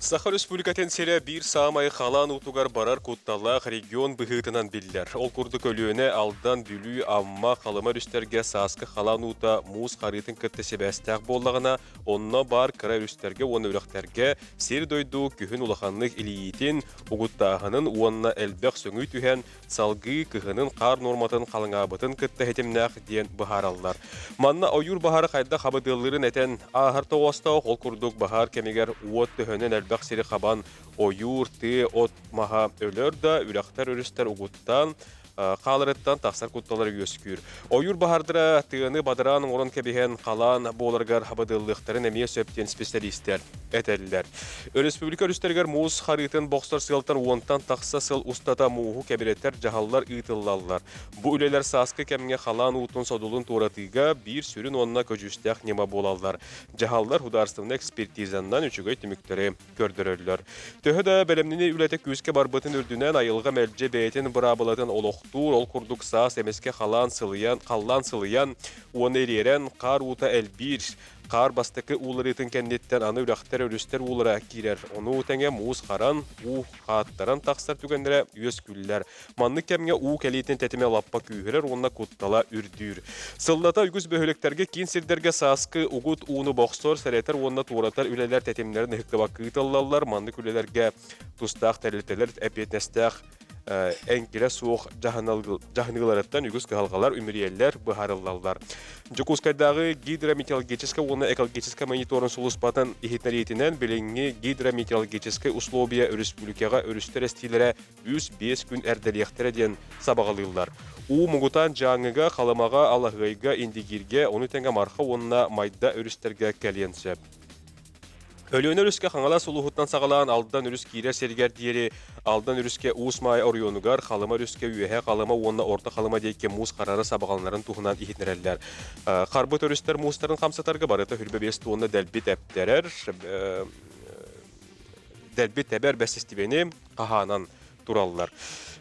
Саха Республикатын сирэ биир саамай халаан уутугар барар кутталлаах регион быһыытынан биллэр. Ол курдук Өлүөнэ, Алдан, Бүлүү, Амма, Халыма өрүстэргэ сааскы халаан уута муус харыытын кытта сибээстээх буоллаҕына, онно баар кыра өрүстэргэ уонна үрэхтэргэ сир-дойду күһүн улаханнык илийиитин, угуттааһынын уонна элбэх сөҥүү түһэн, салгыы кыһынын хаар нуорматын халыҥаабытын кытта ситимнээх диэн быһаараллар. Манна ойуур баһаара хайдах хабыдыаллыырын этэн ааһар тоҕоостоох, ол курдук баһаар кэмигэр уот төһөнөн элбэх сири хабан ойуур, тыа, от маһа өлөр да, үрэхтэр, өрүстэр угуттаан хааларыттан тахсар кутталар үөскүүр. Ойуур баһаардара тыаны бадараан оҥорон кэбиһэн халаан буоларыгар хабыдыаллыахтарын эмиэ сөп диэн специалистэр этэллэр. Өрөспүүбүлүкэ өрүстэригэр муус харыытын бохсор сыалтан уонтан тахса сыл устата мууһу кэбирэтэр дьаһаллар ыытыллаллар. Бу үлэлэр сааскы кэмҥэ халаан уутун содулун туоратыыга биир сүрүн уонна көдьүүстээх ньыма буолаллар. Дьаһаллар художественнай экспертизаннан үчүгэй түмүктэри көрдөрөллөр. Төһө да бэлэмнэнии үлэтэ күүскэ барбытын үрдүнэн айылҕа мэлдьи бэйэтин быраабылатын олохтуур, ол курдук саас эмискэ халаан сылыйан, халлаан сылыйан уонна ириэрэн хаар уута элбиир. Хаар бастакы ууларыытын кэнниттэн аны үрэхтэр, өрүстэр уулара киирэр. Ону тэҥэ муус харан, уу хааттаран тахсар түгэннэрэ үөскүүллэр. Маннык кэмҥэ уу кэлиитин тэтимэ лаппа күүһүрэр уонна куттала үрдүүр. Сыллата үгүс бөһүөлэктэргэ киин сирдэргэ сааскы угут ууну бохсор, сэрэтэр уонна туоратар үлэлэр тэтимнэрин ыһыктыбакка ыытыллаллар. Маннык үлэлэргэ тустаах тэрилтэлэр эппиэтинэстээх эҥкилэ суох дьаһаныыларыттан үгүс кыһалҕалар үмүрүйэллэр, быһаарыллаллар. Дьокуускайдааҕы гидрометеорологическай уонна экологическай мониторинг сулууспатын иһитиннэриитинэн билиҥҥи гидрометеорологическай условия өрөспүүбүлүкэҕэ өрүстэр эстиилэрэ үс-биэс күн эрдэлиэхтэрэ диэн сабаҕалыыллар. Уу муҥутаан Дьааҥыга, Халымаҕа, Алаһыайга, Индигииргэ, ону тэҥэ Марха уонна Майда өрүстэргэ кэлиэн сөп. Өлүөнэ өрүскэ Хаҥалас улууһуттан саҕалаан Алдан өрүс киирэр сиригэр диэри Алдан өрүскэ Уус Маайа оройуонугар, Халыма өрүскэ Үөһээ Халыма уонна Орто Халыма диэки муус харара сабаҕаланарын туһунан иһитиннэрэллэр. Харбыт өрүстэр муустарын хамсатарга барыта 25 туонна дэлби тэптэрэр, дэлби тэбэр бэссэстибэни хаһаанан тураллар.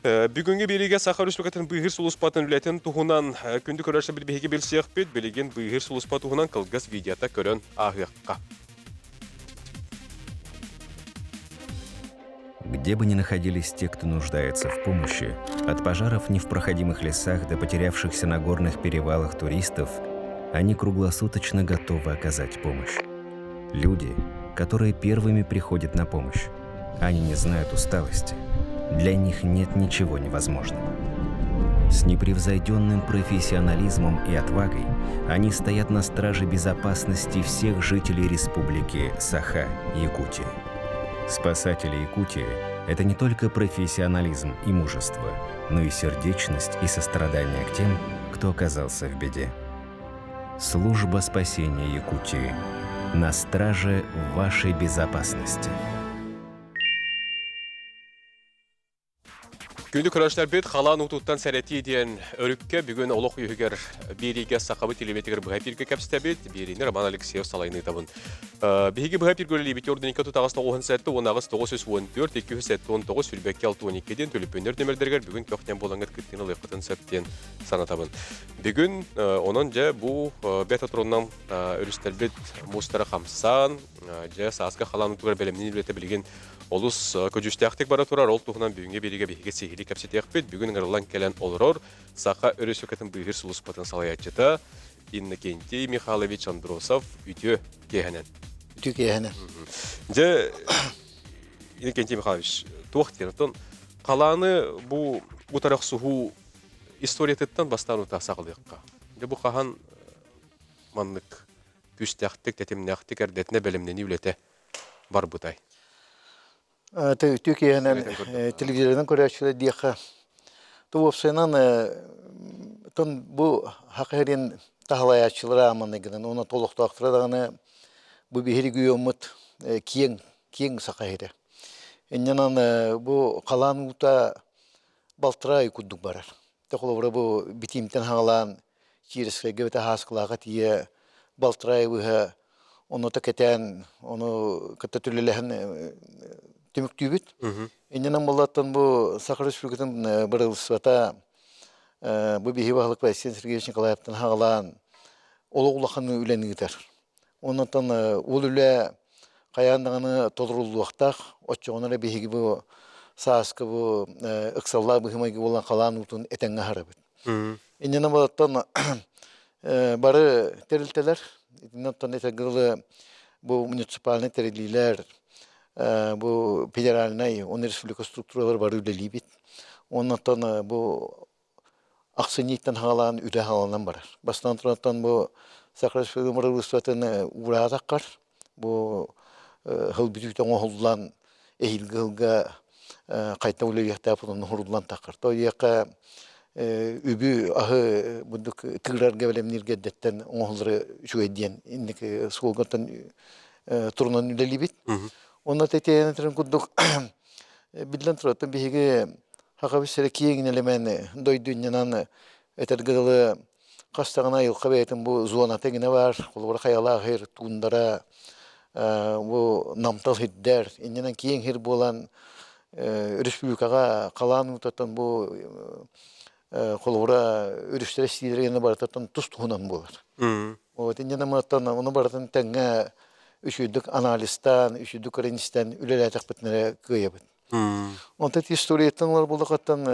Бүгүҥҥү биэриигэ Саха Республикатын быыһыыр сулууспатын үлэтин туһунан күндү көрөөччүлэр биһиги билсиэхпит. Билигин быыһыыр сулууспа туһунан кылгас видеота көрөн ааһыахха. Где бы ни находились те, кто нуждается в помощи, от пожаров в непроходимых лесах до потерявшихся на горных перевалах туристов, они круглосуточно готовы оказать помощь. Люди, которые первыми приходят на помощь. Они не знают усталости. Для них нет ничего невозможного. С непревзойденным профессионализмом и отвагой они стоят на страже безопасности всех жителей Республики Саха-Якутия. Спасатели Якутии – это не только профессионализм и мужество, но и сердечность и сострадание к тем, кто оказался в беде. Служба спасения Якутии на страже вашей безопасности. Күндү көрөөччүлэрбит халаан уутуттан сэрэтии диэн өрүккэ бүгүн олох үһүгэр биэриигэ сахабыт телевизорыгар быһа эфиргэ кэпсэтэбит. Биэриини Роман Алексеев салайыныытабын. Биһиги быһа эфиргэ үлэлиибит орденика тутаҕас 97 18 914 279 сүүрбэккэ 62 диэн төлөпүөннэр нөмердэригэр бүгүн көх-нэм буолаҥҥыт кыттыыны ылыаххытын сөп диэн санатабын. Бүгүн онон дьэ бу бэт отурунан өрүстэрбит муустара хамсаан, дьэ сааскы халаан уутугар бэлэмнэнии үлэтэ билигин олус көдьүүстээхтик бара турар. Ол туһунан бүгүҥҥү биэриигэ биһиги сиһилии кэпсэтиэхпит. Бүгүн ыҥырыллан кэлэн олорор Саха Өрөспүүбүлүкэтин быыһыыр сулууспатын салайааччыта Иннокентий Михайлович Андросов үтүө киэһэнэн. Үтүө киэһэнэн. Дьэ, Иннокентий Михайлович, туох диэн, оттон халааны бу утары охсуһуу историятыттан бастаан утаа саҕалыахха. Дьэ бу хаһан маннык күүстээхтик, тэтимнээхтик эрдэтинэ бэлэмнэнии үлэтэ барбытай? Үтүө киэһэнэн телевизорынан көрөөччүлэр диэххэ то уопсайынан тон бу хакырин таһалайааччылара аманныгынан уонна толохтоохторо даҕаны бу биһиги үйөммүт киэҥ киэҥ саха сирэ. Иннинэн бу халаан уута балтараа ый курдук барар. Тэ холобура бу битиимтэн хаҥалаан Киирискэйгэ эбэтэр Һааскылааҕа тиийэ балтараа ый быһа онута кэтээн ону кытта түлэлэһэн түмүктүүбүт. Иннинэн буоллаттан бу Саха Республикатын бырабыыталыстыбата бу биһиги баһылык Айсен Сергеевич Николаевтан хаҕалаан олох улахан үлэни ыытар. Оннуттан ол үлэ. Хайаан даҕаны толоруллуохтаах. Оччоҕуна эрэ биһиги бу сааскы бу ыксаллаах быһыы-майгы буолан халаан уутун этэҥҥэ аһарабыт. Иннинэ оттон бары тэрилтэлэр, итиннэ оттон этэргэ дылы бу муниципальнай тэриллиилэр, бу федеральнай уонна республика структуралар бары үлэлиибит. Оннуттан бу ахсынньыттан хаалаан үлэ хааланан барар. Бастатан туран бу Саха Республикатын бырабыыталыстыбатын уураатаххар бу сыл бүтүүтэ оҥоһуллан эһиилги сылга хайта үлэлиэхтээх онно хуруллан таххар. То диэххэ үбү аһы бурдук тыырарга бэлэмнииргэ эрдэттэн оҥоһуллары үчүгэй диэн инники суолгаттан турунан үлэлиибит. Онно тэтиэнэтэрин курдук биллэн турар, биһиги Сахабыт сирэ киэҥ нэлэмэн дойду иннинэн этэргэ дылы хас даҕаны айылҕа бэйэтин бу зоната иҥинэ баар, холобура хайалаах сир, туундара, бу намтал сирдэр, иннинэн киэҥ сир буолан республикаҕа халаан уутаттан бу холобура өрүстэр эстиилэрэ гына барытыттан тус-туһунан буолар. Вот иннинэн мантан ону барытын тэҥҥэ үчүгүйдүк анализтаан, үчүгүйдүк көрөн истэн үлэлээтэхпитинэ эрэ кыайабыт. Онтон историяттан ылар буоллаххыттан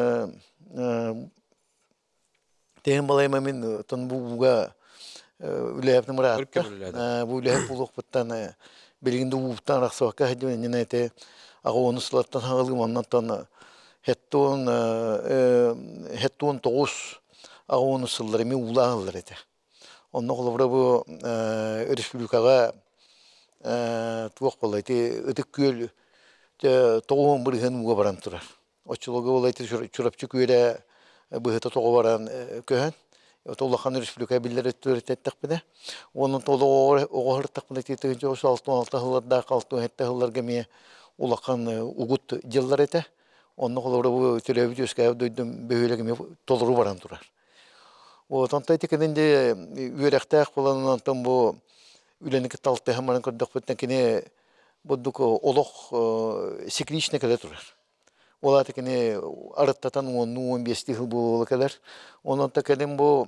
тэһин балайма мин тон бу ууга үлэһэппин ыраатта. Бу үлэһэп буолуохпуттан билигин да ууттан арахсыбакка сылдьабын иннинэ ити аҕа уонус сыллартан хаҕалыым оннуттан хеттуон хеттуон тоҕус аҕа уонус сыллар эмиэ уулаах ыллар этэ. Онно холобура бу республикаҕа туох буолла ити Ытык Күөл 90% ууга баран турар. Оччолорго буолла ити Чурапчы күөлэ быһыта тоҕо баран көһөн ото улахан республика биллэр өттүгэр эттэхпинэ уонна толоҕо оҕо ити 1966 сыллардаах 67 сылларга эмиэ улахан угут дьыллар этэ. Онно холобура бу төрөөбүт үөскээбит дойдум бөһүөлэк эмиэ толору баран турар. Вот онтон ити кэнин дьэ үөрэхтээх буолан онтон бу үлэни кытта алтыһан баран көрдөхпүтүнэ кини бурдук олох циклично кэлэ турар. Ол аата кини арыттатан уоннуу уон биэстии сыл буола кэлэр. Онон кэлин бу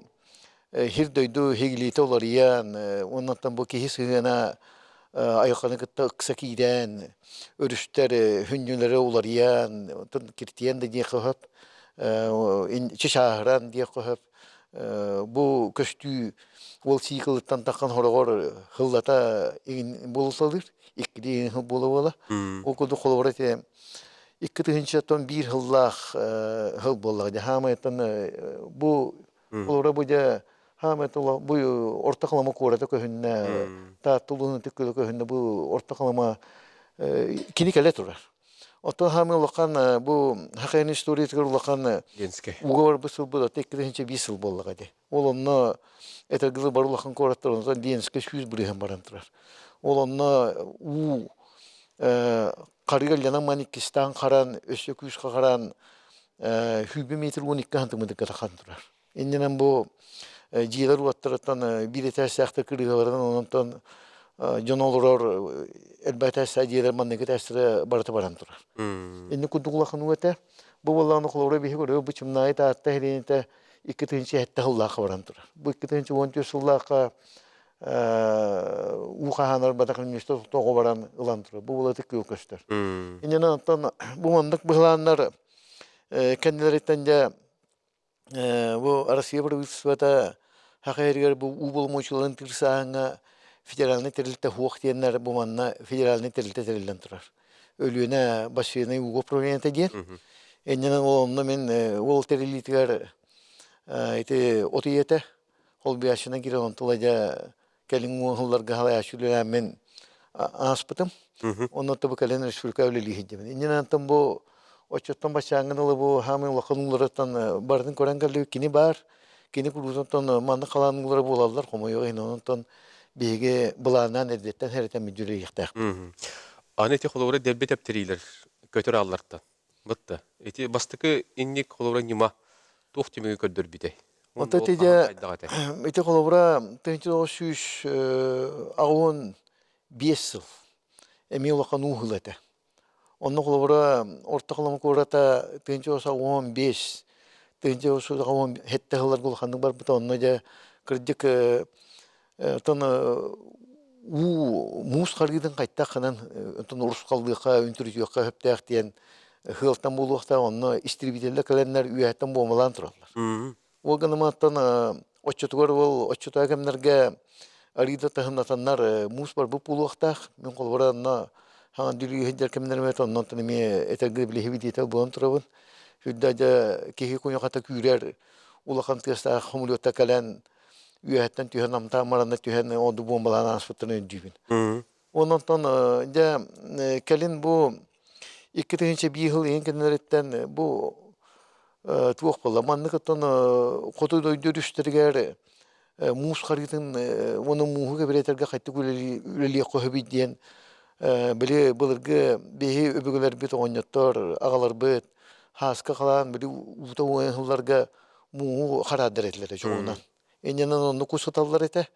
сир дойду иһигилиитэ уларыйан, оннуттан бу киһи сыһыана айылҕаны кытта ыкса киирэн, өрүстэр хүнньүлэрэ уларыйан, оттон киртийэн да диэххэ сөп, чычааһыран диэххэ сөп. Бу көстүү уол циклыттан таххан хороҕор хыллата иҥин буолуталыыр, иккилии иҥин буола-буола. Ол курдук холобура ити 2001 сыллаах сыл буоллаҕа дьэ хаамайтан бу Олора бу дьэ хаамай тула бу Орто Халыма куората көһүннэ, Таатта улууһун ытык күөлэ көһүннэ, бу Орто Халыма кини кэлэ турар. Оттон хаамай улахан бу хахайын историятыгар улахан Ленскэй. уга барбыт сылбыт ата 2005 сыл буоллаҕа дии. Ол онно этэргэ бар улахан куораттар онтон Ленскэй 100% баран турар. Ол онно уу харыга ылланан иккистээн харан, өссө күүс хахаран 120 метр 12 сантиметрга тахан турар. Иннинэн бу дьиэлэр уоттарыттан биир этээстээхтэр кырыыһаларынан онтон дьон олорор элбэх этээстээх дьиэлэр манныгы этээстэрэ барыта баран турар. Инник курдук улахан уу этэ. Бу буоллаҕына холобура биһи көрүө бу Чымнаайы Таатта иһилиэнитэ 2007 сыллаахха баран турар. Бу 2014 сыллаахха уу хаһаанар батах үннүстэ тоҕо баран ылан турар. Бу булаты күөл көстөр. Иннинэн оттон бу маннык быһылааннар кэннилэриттэн дьэ бу Россия правительствота Саха сиригэр бу уу боломуочуйаларын тыырсааһыҥҥа федеральнай тэрилтэ суох диэннэр бу манна федеральнай тэрилтэ тэриллэн турар. Өлүөнэ бассейнай ууга управлениета диэн. Иннинэн ол онно мин ол тэриллиитигэр ити от ийэтэ холбуйааччынан киирэн онтула дьэ кэлин уоһулларга халайааччы үлэлээммин ааспытым. Онно бу кэлин республика үлэлии сылдьабын. Иннинэн бу оччоттон баччааҥҥын ыла бу хаамай улахан ууларыттан барытын көрөн кэллибит. Кини баар, кини куруутун маннык халаан уулара буолаллар, хомойуох иһин. Онтон биһиги былааннаан эрдэттэн хэрэтэн мүддүрүйүөхтээхпит. Аны ити холобура дэлби тэптэриилэр көтөр ааллартан. Бытта. Ити бастакы инник холобура ньыма туох түмүгү көрдөрбүтэй? Онто ити дьэ ити холобура 1985 сыл эмиэ улахан уу сыла этэ. Онно холобура Орто Халыма куората 1915 1917 сылларга улаханнык барбыта. Онно дьэ кырдьык тон Уу муус харгытын хайтаххынан онтон урусхаллыахха, үнтүрүтүөххэ сөптөөх диэн ыалтан буолуохтаах, онно истребителлэр кэлэннэр үөһэттэн буомалаан тураллар. Ол гынаматтан оччотугар ол оччотоо кэмнэргэ арыыда таһымнатаннар муус барбыт буолуохтаах. Мин холобура онно хаҥан дүлүү сылдьар кэмнэрим этэ, оннон эмиэ этэргэ билиһибит диэтэл буолан турабын. Сүрдэ дьэ киһи куйахата күүрэр улахан тыастаах хомулуота кэлэн үөһэттэн түһэн амтаан маранна түһэн онду буомбалаан ааспыттарын өйдүүбүн. Онон дьэ кэлин бу 2001 сыл иһин кэннилэриттэн бу туох буолла маннык оттон хоту дойду өрүстэригэр муус харыытын уонна мууһу кэбирэтэргэ хайдах үлэлиэх хөбүй диэн били былыргы биһи өбүгэлэрбит оҕонньоттор аҕаларбыт хааска халаан били уута уойан сылларга мууһу хараардар этилэр чоҕунан иннинэн оннук кусаталлар этэ.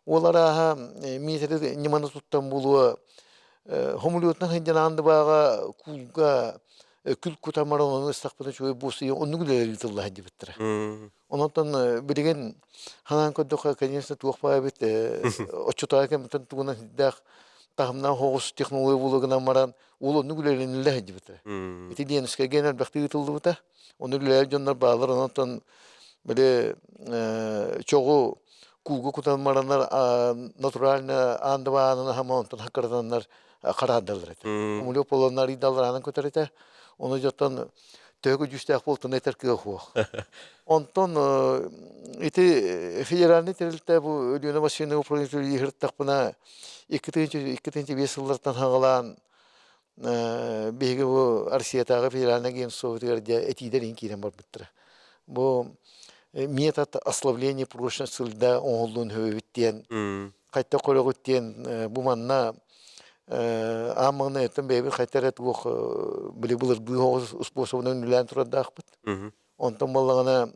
Ол арааһа миэтэрэ ньыманы туттан буолуо хомулуотунан сылдьан аандыбааҕа куулга күл кутамар ону ыстахпына үчүгэй буолсуйа оннук үлэлэр ыытылла сылдьыбыттара. Онон билигин ханаан көрдөххө, конечно, туох баа эбит оччотооҕу кэмтэн тугунан сирдээх таһымнаах оҕус технология буолуо гынан баран ол оннук үлэлэниллэ сылдьыбыта. Ити Ленскэйгэ элбэхтик ыытыллыбыта. Ону үлэлээбит дьоннор бааллар, онон били чоҕу кууга кутан бараннар натурально аан хама онтон хаккаратаннар хараардаллар этэ. Умулук болоннар ыйдаллар көтөр этэ. Ону дьоттон төһө көдьүүстээх буолтун этэр кыах суох. Онтон ити федеральный тэрилтэ бу Өлүөнэ бассейны управлениетын ыһыртахпына 2005 сыллартан хаҕалаан биһиги бу Россиятааҕы федеральнай агентствобытыгар дьэ этиилэр иһин киирэн барбыттара. Бу метод ослабления прочности льда оҥоһуллуон сөбүт диэн хайта көрөҕүт диэн бу манна аан маҥнай оттон бэйэбит хайта эрэ туох били былыргы оҕус способунан үлэлээн турардаахпыт. Онтон буоллаҕына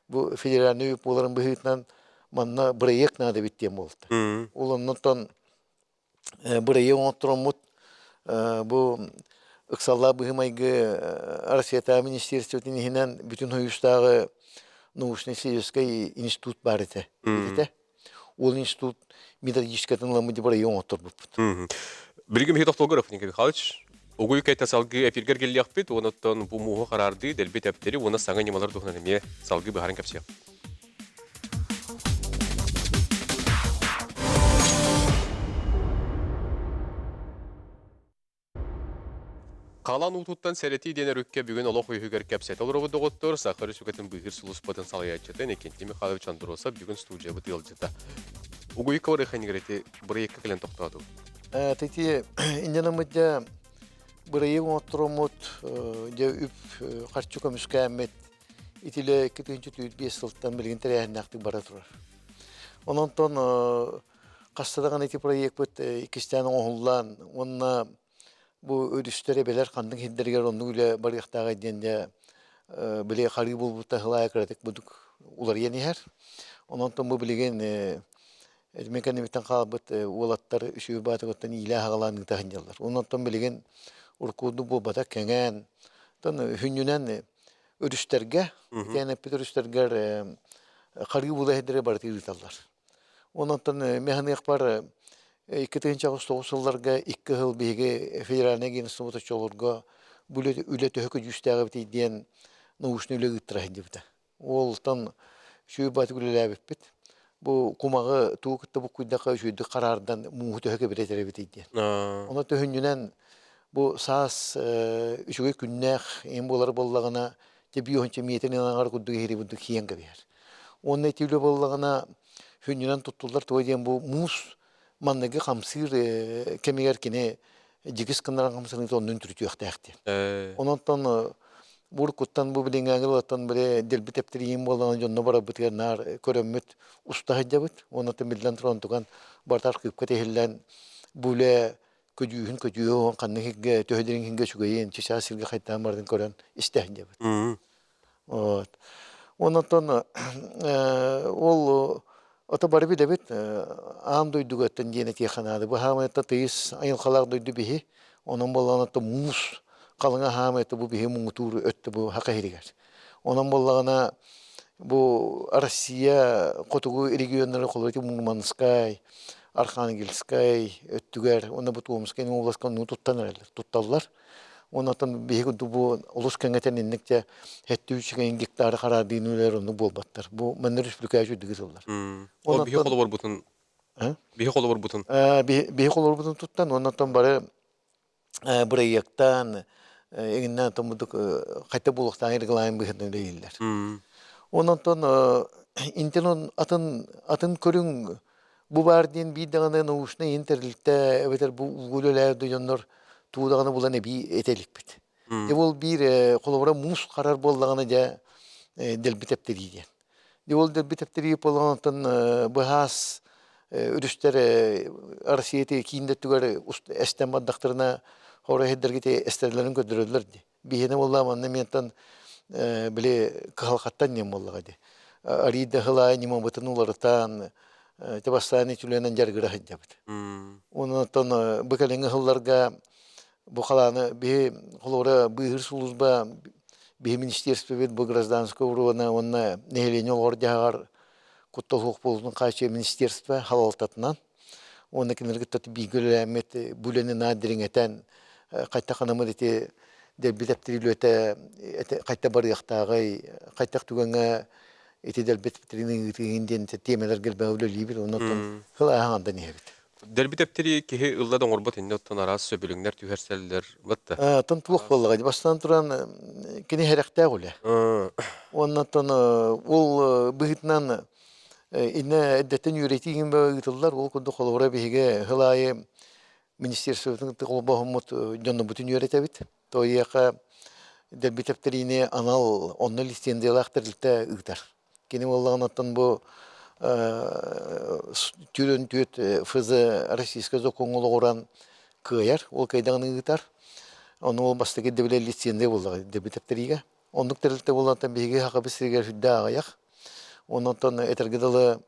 бу федеральный үп буоларын быһыытынан манна бырайыак наада эбит диэн буолта. Ол оннуттан бырайыак оҥоттороммут бу ыксаллаах быһыы-майгы Россиятааҕы министерствотын иһинэн бүтүн Союзтааҕы научно-исследовательскай институт баар этэ. Этэ. Ол институт методическатын ыламмыт бырайыак оҥотторбуппут. Билигин биһиги тохтолгоров Николай Михайлович угуй кэйтэ салгыы эфиргэр келлиэхпит, онуттан бу мууһу хараардыы, дэлби тэптэри уонна саҥа ньымалар туһунан эмиэ салгыы быһааран кэпсиэх. Халан уутуттан сэрэтии диэн өрүккэ бүгүн олох үһүгэр кэпсэтэ олоробут доҕоттор, Саха Өрөспүүбүлүкэтин быыһыыр сулууспатын салайааччыта Иннокентий Михайлович Андросов бүгүн студиябыт ыалдьыта. Угуйка Ореханигрети бырайыакка кэлэн тохтоотум. Тити инньэнэммит дьэ бырайыак оҥоттороммут дьэ үп харчы көмүскээммит итилэ 2005 сылтан билигин тэрээһиннээхтик бара турар. Онон хаста даҕаны ити проекпыт иккистээн оҥоһуллан уонна бу өрүстэр эбэлэр ханнык сирдэригэр оннук үлэ барыахтааҕый диэн дьэ били харыы буолбута сылаайа кыратык будук уларыйан иһэр. Онон бу билигин мин кэннибиттэн хаалбыт уолаттар үчүгэй баатыгыттан иилээн-аҕалаан ыыта сылдьаллар. Онон билигин уруккурдук буолбатах кэҥээн, хүнньүнэн өрүстэргэ, итиэн эппит өрүстэргэр харыы була сирдэрэ барыта ыыталлар. Онон механыахпар 2009 сылларга икки сыл биһиги федеральнай агентствобыт оччолорго бу үлэ төһө көдьүүстээх эбитий диэн научнай үлэ ыыттара сылдьыбыта. Уолтан үчүгэй баатык үлэлээбиппит. Бу кумаҕы тугу кытта буккуйдахха үчүгэйдик хараардан мууһу төһө кэбирэтэр эбитий диэн. Ону төһүнньүнэн бу саас үчүгэй күннээх им буолар буоллаҕына тебиоһунча миэтин аҥар курдук иһири бурдук киэн кэбиһэр. Уонна ити үлэ буоллаҕына хүнньүнэн туттуллар туга диэн бу муус манныгы хамсыыр кэмигэр кини дьигис гыннаран хамсаныыта оннун түрүтүөхтээх диэн. Онон буркуттан бу билиҥҥээҥи ылаттан били дэлби тэптириин буоллаҕына дьонно барарбытыгар наар көрөммүт уста сылдьабыт. Уонна биллэн туран туган барыта архыыпка тиһиллэн бу үлэ көдьүүһүн көдьүүһэ уон ханнык сиргэ төһө дириҥ сиргэ үчүгэйин чычаас сиргэ хайтаан бардын көрөн истэ сылдьабыт. Вот. Онон ол ото бары билэбит аан дойдуга өттөн диэн этиэххэ наада. Бу хаамыйата тыйыс айылҕалаах дойду биһи. Онон буоллаҕына муус халыҥа хаамыйата бу биһи муҥутуур өттө бу хака иһигэр. Онон буоллаҕына бу Россия хотугу регионнары холобур Мурманскай, Архангельскай өттүгэр уонна бу Томскай областка оннугу туттан эрэллэр, тутталлар. Онон биһиги бу олус кэҥэтэн инник дьэ 700 гектары хараардыын үлэлэр оннук буолбаттар. Бу манна республика үрдүгү сыллар. Ол биһи холобурбутун биһи холобурбутун биһи холобурбутун туттан оннотон бары бырайыактаан эҥиннээн томмутук хайта буолуохтааҕын регламент быһыытынан үлэлииллэр. Онон интен атын атын көрүҥ бу баар диэн биир даҕаны научнай тэрилтэ эбэтэр бу ууга үлэлээбит дьоннор тугу даҕаны булан эбии этэ иликпит. Дьэ ол биир холобура муус харар буоллаҕына дьэ дэлби тэптэрии диэн. Дьэ ол дэлби тэптэрии буоллаҕына быһаас өрүстэр Россия киин да өттүгэр эстэн бардахтарына хоро иһирдэргит эстэллэрин көрдөрөллөр дии. Биһиэнэ буоллаҕа манна ментан били кыһалҕаттан диэн буоллаҕа дии. Арыйда сыл аайы ньымабытын уларытан ити бастаан үтүлүөнэн дьарыгыра сылдьабыт. Онон бу кэлиҥҥи сылларга бу халааны биһи холобура быыһыыр сулууспа биһи министерствобыт бу гражданскай уруона уонна нэһилиэнньэ олоҕор дьаһаҕар куттал суох буолуутун хааччыйар министерство салалтатынан уонна кинилэр кытта бииргэ үлэлээммит бу үлэни наар дириҥэтэн хайтах анаммыт ити дэлби тэптирилүөтэ хайта барыахтааҕый хайтах түгэҥҥэ ити дэлби тэптирини ыытыыгын диэн тиэмэлэргэ элбэҕи үлэлиибит онон сыл ааһан иһэбит. Дэлби тэптири киһи ылла да оҥорбот иннэ оттон араас сөбүлэҥнэр түһэрсэллэр батта. Тон туох буоллаҕай бастаан туран кини сэрэхтээх үлэ. Уонна оттон ол быһыытынан иннэ эрдэттэн үөрэтии иһин ыытыллар. Ол курдук холобура биһиги сыл аайы министерствотын кытта холбоһуммут дьоннорбутун үөрэтэбит. Тоойуоха дэлби тэптэриини анал онно лицензиялаах тэрилтэ ыытар. Кини буоллаҕына бу түрөн түөт ФЗ российскай закоҥҥа олоҕуран кыайар, ол кыайдаҕына ыытар. Ону ол бастакы ирдэбилэ лицензия буоллаҕа дэлби тэптэриигэ. Оннук тэрилтэ буоллаҕына биһиги Сахабыт сиригэр сүрдээх аҕыйах. Онон этэргэ дылы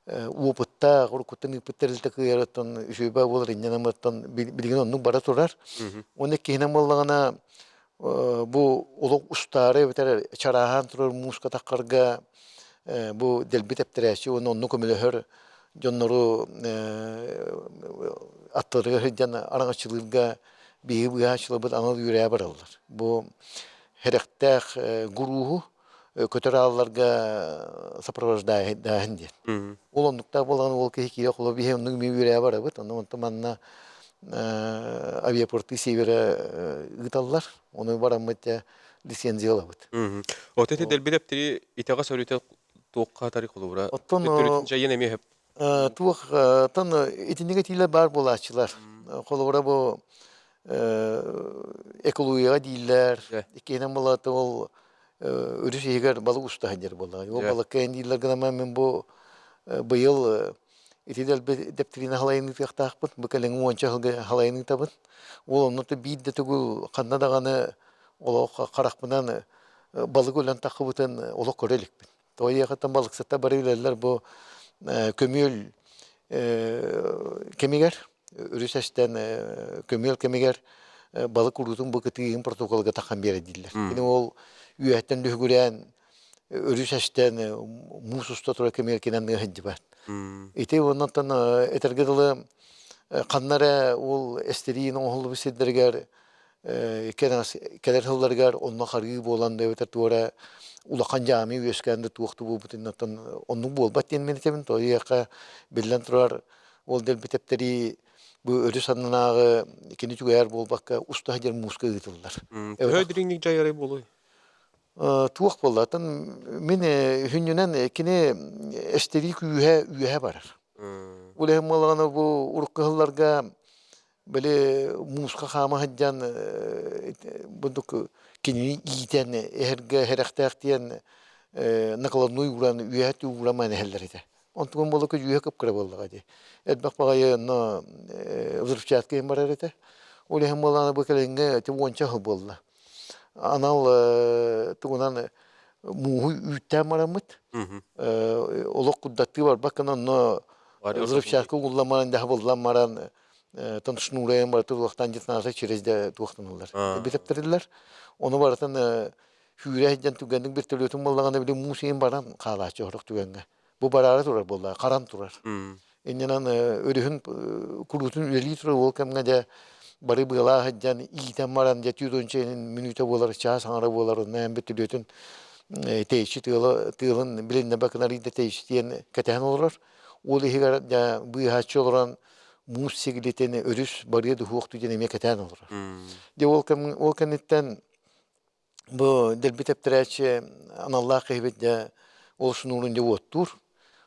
опыттаах, уруккуттан ыыппыт тэрилтэ кыайарыттан үчүгэй буолар инньэ гынан билигин оннук бара турар. Уонна иккиһинэн буоллаҕына бу олох устаары эбэтэр чарааһаан турар мууска таххарга бу дэлби тэптэрээччи уонна онну көмөлөһөр дьоннору аттыларыгар сылдьан араҥаччылыырга биһиги быыһааччыларбыт анал үөрээ бараллар. Бу сэрэхтээх гурууһу көтөр аалларга сопровождааһын диэн. Ол оннуктаах буолан ол киһи киирэ холо биһи оннук ми үөрээ барабыт. Онно онтон манна авиапорты севера ыыталлар. Ону бараммыт дьэ лицензия ылабыт. От эти дэлби дэптери итэҕэс өрүтэ туохха тари холобура. Оттон жайын эмиэ хөп. Туох тон итинник этиилэр баар буолааччылар. Холобура бу экологияҕа дииллэр. Иккиһинэн буолаата ол өрүс иһигэр балык уста сылдьар буоллаҕа. Ол балыкка эн дииллэр гынан мин бу быйыл ити дэлби дэптэрини халайын ыытыахтаахпын. Бу кэлиҥҥи уонча сылга халайын ыытабын. Ол онно биир да төгүл ханна даҕаны олох харахпынан балык өлөн таххыбытын олох көрө иликпин. Тоҕо балыксыттар бары билэллэр бу көмүөл кэмигэр, өрүс эстэн көмүөл кэмигэр балык уруутун бу кытыыһын протоколга тахан биэрэ дииллэр. Кини ол үөһэттэн лүһүгүрээн өрүс эстэн муус уста тура кэмигэр кинэн сылдьыбат. Ити оннуттан этэргэ дылы ханна эрэ ол эстериин оҥоһуллубут сирдэригэр кэлэр сылларыгар онно харыы буолан да эбэтэр туора улахан дьаамы үөскээн да туох да буолбутун оннук буолбат диэн мин этэбин тоойуохха биллэн турар ол дэлби тэптэрии бу өрүс аннынааҕы кини түгэһэр буолбакка уста сылдьар мууска ыытыллар. Төһө дириҥник дьайарай буолуой? Туох буолла? Оттон мин үһүнньүнэн кини эстэрии күүһэ үөһэ барар. Ол иһин буоллаҕына бу урукку сылларга били мууска хаама сылдьан бурдук кинини иитэн эһэргэ сэрэхтээх диэн накладной ууран үөһэ ууран эһэллэр этэ. Онтугун буолла үөһэ кып-кыра буоллаҕа дии. Элбэх баҕайы онно взрывчатка иһин барар этэ. Ол иһин буоллаҕына бу кэлиҥҥэ ити уонча сыл буолла. Анал тугунан мууһу үүттээн бараммыт. Олох курдаттыы барбаккын онно взрывчатка угуллан баран даһабыллан баран тон шнурайын барыта туохтан детонация через туохтаналлар битэптэриллэр. Ону барытын сүүрэ сылдьан түгэнник вертолетун буоллаҕына били муус иһин баран хаалааччы сорох түгэҥҥэ. Бу бараары турар буолла, харан турар. Иннинэн өрүһүн куруутун үлэлии турар ол кэмҥэ дьэ бары быалаах сылдьан иитэн баран дьэ түүт мүнүүтэ буолар, чаас аҥара буолар, онно эн бүтүлүөтүн тэйиччи тыала тыалын билиннэ бакынарыйда тэйиччи диэн кэтэһэн олорор. Ол иһигэр дьэ быыһааччы олорон муус сигилитин өрүс барыа дуһуохтуу диэн эмиэ кэтээн олорор. Дьэ ол кэм ол кэнниттэн бу дэлби тэптэрээччи аналлаах киһибит дьэ ол шнурун дьэ уоттуур.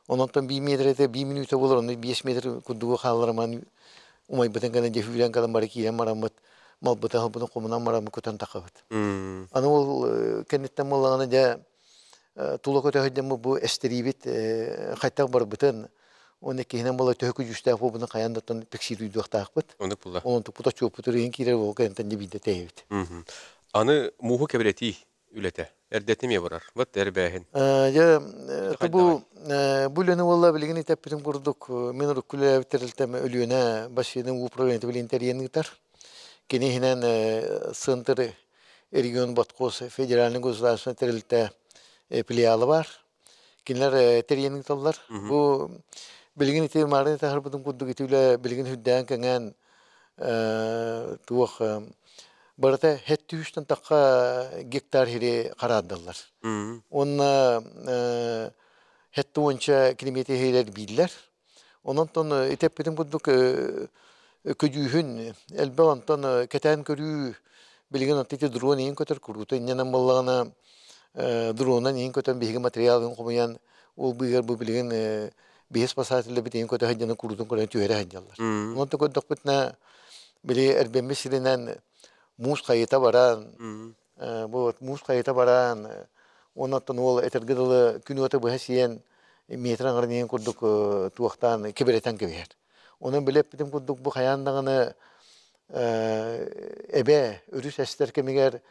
Ононтон биир метрэтэ биир мүнүүтэ буолар, онно 5 метр курдугу хаалларыман умайбытын гына дьэ сүүрэн кэлэн бары киирэн бараммыт малбытын халбытын хомунан бараммыт көтөн тахабыт. Аны ол кэнниттэн буоллаҕына дьэ тула көтөһүддэммит бу эстэриибит хайтах барбытын уонна иккиһинэн буола төһө күдьүүстээх буолбутун хайаан да оттон пиксиир уйдуохтаахпыт. Оннук буолла. Онон туппут отчуоппут ырыйан киирэр ол кэнниттэн дьэ биирдэ тэйэбит. Аны мууһу кэбирэтии үлэтэ эрдэтин эмиэ барар. Вот эрбээһин. Дьэ, Ити бу хайдаҕый? бу үлэни уолла билигин итэппитим курдук мин урукку үлэлээбит тэрилтэм Өлүөнэ бассейнын уу управлениета билигин тэрийэн ыытар. Кини иһинэн Центр регион Баткос федеральный государственный тэрилтэ филиала бар. Кинилэр тэрийэн ыыталлар. Бу билигин ити маарыны таһарбытым курдук ити үлэ билигин үрдээн кэҥээн туох барыта хэт тахха гектар хири хараардаллар. Уонна хетти уонча километр иһилэр бииллэр. Онон ити эппитим курдук көдьүүһүн элбэх онтон кэтээн көрүү билигин онто ити дрон иһин көтөр куруута инньэнэн буоллаҕына дронан иһин көтөн биһиги материалын хомуйан ол быыһыгар бу билигин биһи спасателлэрбит иһин көтө сылдьан куруутун көрөн түһэрэ сылдьаллар. Онон көрдөхпүтүнэ били эрбэммит сиринэн муус хайыта баран бу муус хайыта баран уонна оттон уол этэргэ дылы күн уота быһа сиэн метр аҥарын иһин курдук туохтаан кэбирэтэн кэбиһэр. Онон били эппитим курдук бу хайаан даҕаны эбэ өрүс эстэр кэмигэр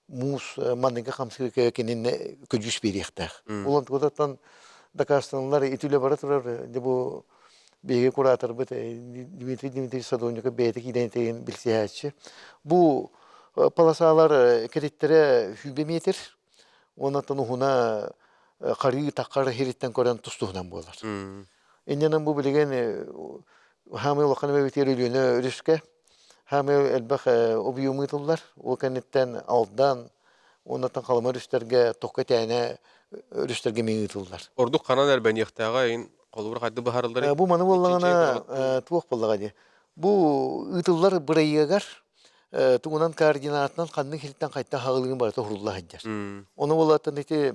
муус манныгы хамсыыр кинини көдьүүс биэриэхтээх. Ол онтукутуттан дакаастанылар ити үлэ бара турар дьэ бу биһиги кураторбыт Дмитрий Дмитриевич Садовников бэйэтэ киирэн итигин билсиһээччи. Бу полосалар кэриттэрэ сүүрбэ метр уоннаттан уһуна харыы таххар иһириттэн көрөн тустуһунан буолар. Иннинэн бу билигин хаамыы улахан эбэтигэр Өлүөнэ өрүскэ хаамыы элбэх объем ыытыллар. Ол кэнниттэн Алдан уоннаттан Халыма өрүстэргэ Токко Тээнэ өрүстэргэ эмиэ ыытыллар. Ордук ханан эрбэниэхтээҕэ ин холобур хайды быһаарыллар Бу маны буоллаҕына туох буоллаҕа дии. Бу ыытыллар бырайыагар тугунан координатынан ханнык сиртэн хайта хаҕылыгын барыта уһулла сылдьар. Ону буоллаттан ити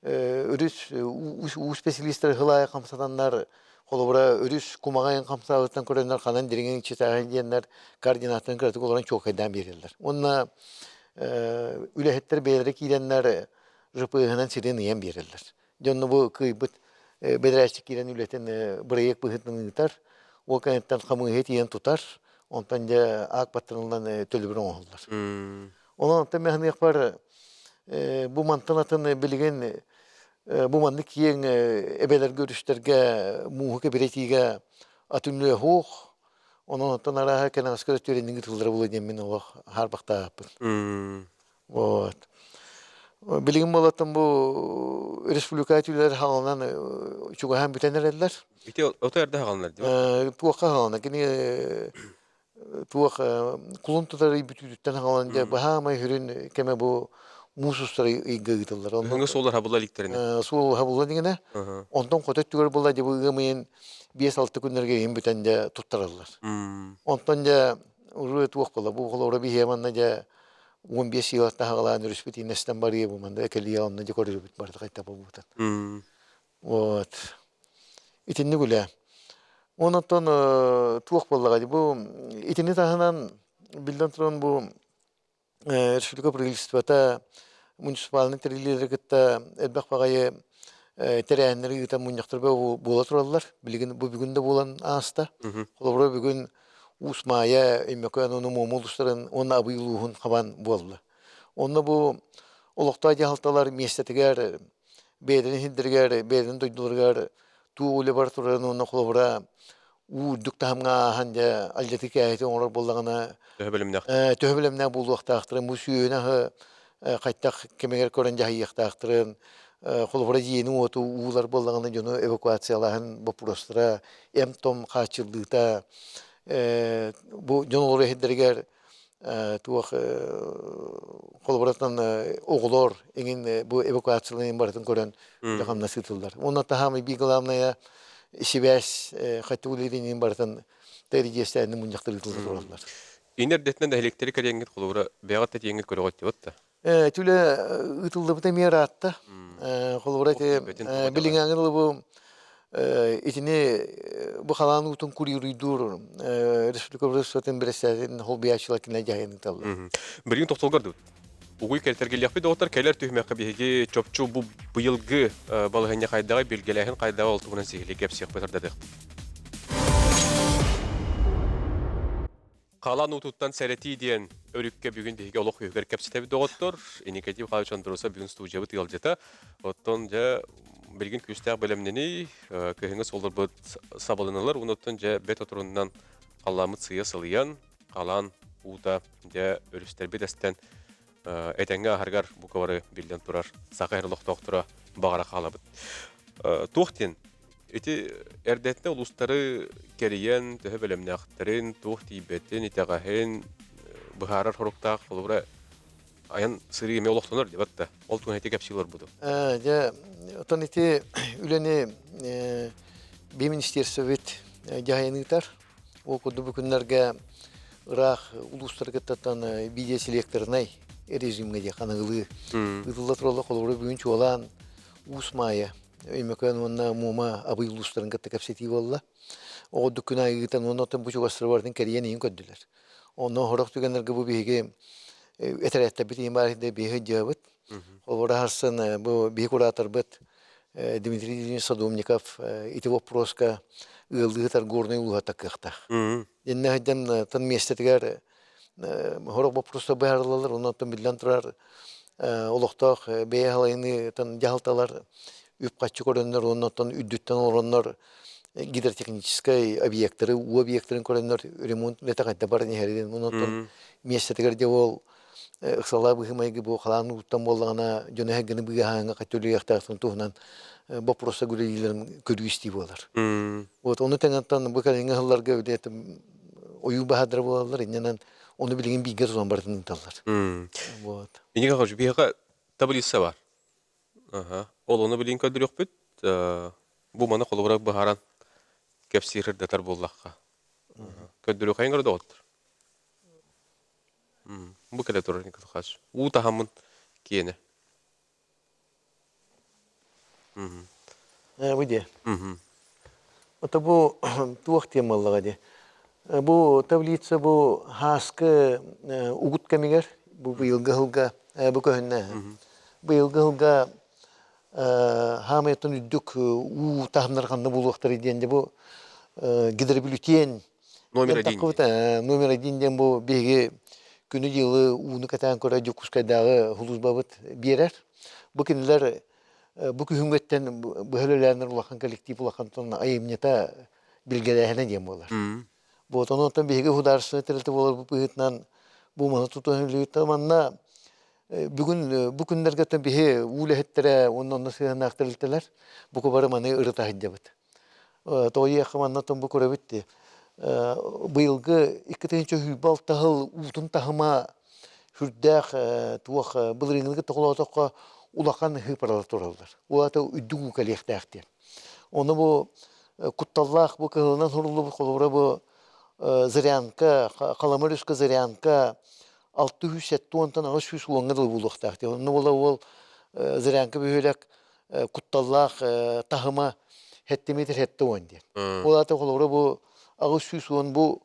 өрүс уу специалистары хылаайы хамсатаннар холобура өрүс кумаҕайын хамсаабыттан көрөннөр ханан дириҥин читааһын диэннэр координаттарын кыратык олорон чуолкайдаан биэрэллэр. Уонна үлэһиттэр бэйэлэрэ киирэннэр ЖП-ынан сирин ыйан биэрэллэр. Дьонно бу кыайбыт бэдэрээччик киирэн үлэтин бырайыак быһыытынан ыытар, ол кэнниттэн хамыыһыйа тиийэн тутар, онтон дьэ аак баттаныллан төлөбүр оҥоһуллар. Онон онтон мин бу мантан атын билигин бу маннык киэҥ эбэлэргэ өрүстэргэ мууһу кэбирэтиигэ атын үлэ суох. Онон оттон арааһа кэнэҕэски өттүгэр ыытыллара буолуо диэн мин олох хаарбахтаахпын. Вот. Билигин буолаттан бу республика үлэлэр хаалынан чугаһаан бүтэн эрэллэр. Ити ото эрдэ хааланар дии. Туохха хаалана кини туох кулун тутар ый бүтүүтүттэн хаалан дьэ баһаамай сүрүн кэмэ бу муус устар ыйга ыытыллар. Онно суоллар хабылла иликтэринэ. Суол хабылла дигинэ. Онтон хоту өттүгэр буолла дьэ бу ыам ыйын 5-6 күннэргэ иһин бүтэн дьэ туттараллар. Онтон дьэ уруу туох буолла бу холобура биһиэ манна дьэ 15 сыл таһаҕалаан өрүспүт иинэстэн барыа бу манна кэлиэ онно дьэ көрүрүбүт барыта хайта буолбутун. Вот. Итинник үлэ. Онон туох буоллаҕай бу итини таһынан биллэн туран бу республика правительствота муниципальнай тэриллиилэри кытта элбэх баҕайы тэрээһиннэри ыытан мунньахтарга буола тураллар. Билигин бу бүгүн да буолан ааста. Холобура бүгүн Уус Маайа, Өймөкөөн уонна Муома улуустарын уонна Абый улууһун хабан буолла. Онно бу олохтоох дьаһалталар миэстэтигэр бэйэлэрин иһирдэригэр, бэйэлэрин дойдуларыгар туу үлэ бар турарын уонна холобура уу үрдүк таһымҥа ааһан дьэ алдьатыы кээһити оҥорор буоллаҕына төһө бэлэмнээх төһө бэлэмнээх буолуохтаахтарын бу сүөһүнү аһы хайтах кэмигэр көрөн дьаһайыахтаахтарын. Холобура дьиэни уоту уулар буоллаҕына дьону эвакуациялааһын боппуруостара, эм-том хааччыллыыта, бу дьон олорор иһирдэригэр туох холобуратан оҕолор эҥин бу эвакуацияларын барытын көрөн үлэ-хамнас ыытыллар. Уонна таһаамай биир главное сибээс хаттык үлэлиирин барытын тэрийиэстээни мунньахтар ыытылла тураллар. Ини эрдэтинэн нэһилиэктэри кэриэҥҥит холобура бэйэҕит да тиийэҥҥит көрөҕүт диэбит да. Түлэ ыытыллыбыта эмиэ ыраатта. Холобура ити билиҥҥээҥи дылы бу итини бу халаан уутун курируйдуур республика правительствотын бэрэссэдээтэлин холбуйааччылар кинилэр дьаһайан ыыталлар. Билигин тохтолгор дуу? Угуй кэлтэргиллиэхпит доҕоттор кэлэр түһүмэххэ биһиги чопчу бу быйылгы балаһыанньа хайдаҕый, билгэлээһин хайдаҕа ол туһунан сиһилии кэпсиэхпит ырдатыахпыт. Халан уутуттан сэрэтии диэн өрүккэ бүгүн биһиги олох үһүгэр кэпсэтэбит доҕоттор. Иникетив Михайлович Андросов бүгүн студиябыт ыалдьыта. Оттон дьэ билигин күүстээх бэлэмнэний, кыһыҥҥы суолларбыт сабылынылар. Онуттан дьэ бэт отурунан халламмыт сыыйа сылыйан, халаан уута дьэ өрүстэрбит эстэн этэҥҥэ аһаргар бука бары биллэн турар саха эр олохтоохторо баҕара хаалабыт. Туох диэн Ити эрдэттэн улуустары кэрийэн, төһө бэлэмнээхтэрин, туох тиийбэтин, итэҕэһин быһаарар соруктаах, холобура, айан сырыы эмиэ олохтонор диэбэт да. Ол туһунан ити кэпсии олорбутум. Дьэ, оттон ити үлэни би министерствобит дьаһайан ыытар. Ол курдук бу күннэргэ ыраах улуустаргыттан видеоселекторнай режимҥэ диэх аныгылыы ыытылла тураллар. Холобура, бүгүн чуолаан Уус Маайа Өймөкөөн уонна Муома Абый улуустарын кытта кэпсэтии буолла. Оҕо күн аайы ыытан уонна оттон бу чугастары барытын кэрийэн иһин көрдүлэр. Онно сорох түгэннэргэ бу биһиги этэрээттэрбит иһин баар иһдэ биһи сылдьыабыт. Холобура харсан бу биһи кураторбыт Дмитрий Ильич Садовников ити вопроска ыаллыы сытар Горнай улууһа такыахтаах. Иннэ сылдьан тан миэстэтигэр сорох боппуруостар быһаарыллаллар, онон биллэн турар олохтоох бэйэ салайыныытын дьаһалталар үп-харчы көрөннөр уонна оттон үрдүттэн олороннор гидротехническай объектары, уу объектарын көрөннөр ремонт үлэтэ хайда баран иһэрин, онон миэстэтигэр дьэ ол ыксалаах быһыы-майгы бу халаан ууттан буоллаҕына дьону эһэргэни быыһааһыҥҥа хаччы үлэлиэхтээхтэрин туһунан боппуруоста үлэлииллэрин көрүү-истии буолар. Вот ону тэҥэ бу кэлиҥҥи сылларга ойуу баһаардара буолаллар, иннинэн ону билигин бииргэ тутан барытын ыыталлар. Вот. Иннигэ хочу биһиэхэ таблица бар. Аха. Ол ону билигин көрдөрүөхпүт. Бу маны холобура быһааран кэпсиир ырдатар буоллахха. Көрдөрүөххэ көрө доҕоттор. Бу кэлэ турар Николаевич. Уу таһаммын киэнэ. Бу диэ. Ото бу туох диэн буоллаҕа дии. Бу таблица бу һааскы угут кэмигэр бу быйылгы сылга бу көһүннэ. Быйылгы сылга хаамыйаттан үрдүк уу таһымнар ханна булуохтарый диэн дьэ бу гидробюллетень Номер один. Номер один диэн бу биһиги күнү-дьылы ууну кэтээн көрө Дьокуускайдааҕы сулууспабыт биэрэр. Бу кинилэр бу күһүҥҥүттэн быһа үлэлээннэр улахан коллектив улахан айымньыта билгэлээһинэ диэн буолар. Вот онон биһиги художественнай тэрилтэ буоларбыт быһыытынан бу маны тутуһан үлэлиибит. Манна бүгүн бу күннэргэ биһи уу үлэһиттэрэ уонна онно сыһыаннаах тэрилтэлэр бука бары маны ырыта сылдьабыт. Тоҕо манна бу көрөбүт дии. Быйылгы 2026 сыл уутун таһыма сүрдээх туох былырыыҥҥыны тоҕолоотоххо улахан ыһыыпаралар тураллар. Ол аата үрдүк уу кэлиэхтээх диэн. Ону бу кутталлаах бу кыһылынан суруллубут холобура бу Зырянка, Халыма өрүскэ Зырянка 670-тан 810-га дылы буолуохтаах диэн. Онно буола уол Зырянка бөһүөлэк кутталлаах таһыма 7 метр 70 диэн. Ол аата холобура бу 810 бу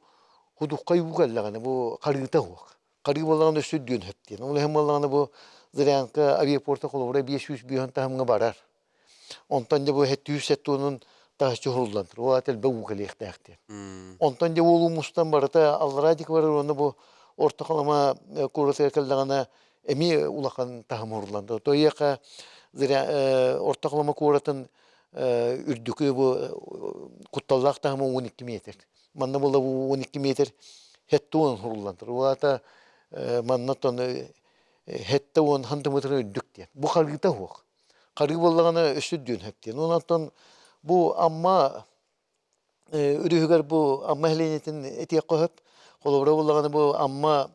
худуккай уу кэллэҕинэ бу харыыта суох. Харыы буоллаҕына өссө үрдүөн сөп диэн. Ол иһин буоллаҕына бу Зырянка авиапорта холобура 500 таһымҥа барар. Онтон дьэ бу 770-ун таһыччы уһуллан турар. Ол аата элбэх уу кэлиэхтээх диэн. Онтон дьэ уол мустан барыта аллараа диэки барар уонна бу Орто Халыма куоратыгар кэллэҕинэ эмиэ улахан таһым уһуллан турар. Тоойуохха Орто Халыма куоратын үрдүкү бу кутталлаах таһыма 12 метр. Манна буолла бу 12 метр 70 уһуллан турар. Ол аата манна оттон 70 сантиметр үрдүк диэн. Бу харгыта суох. Харыы буоллаҕына өссө үрдүөн сөп диэн. Онон бу Амма үрүһүгэр бу Амма нэһилиэнньэтин этиэххэ сөп. Холобура буоллаҕына бу Амма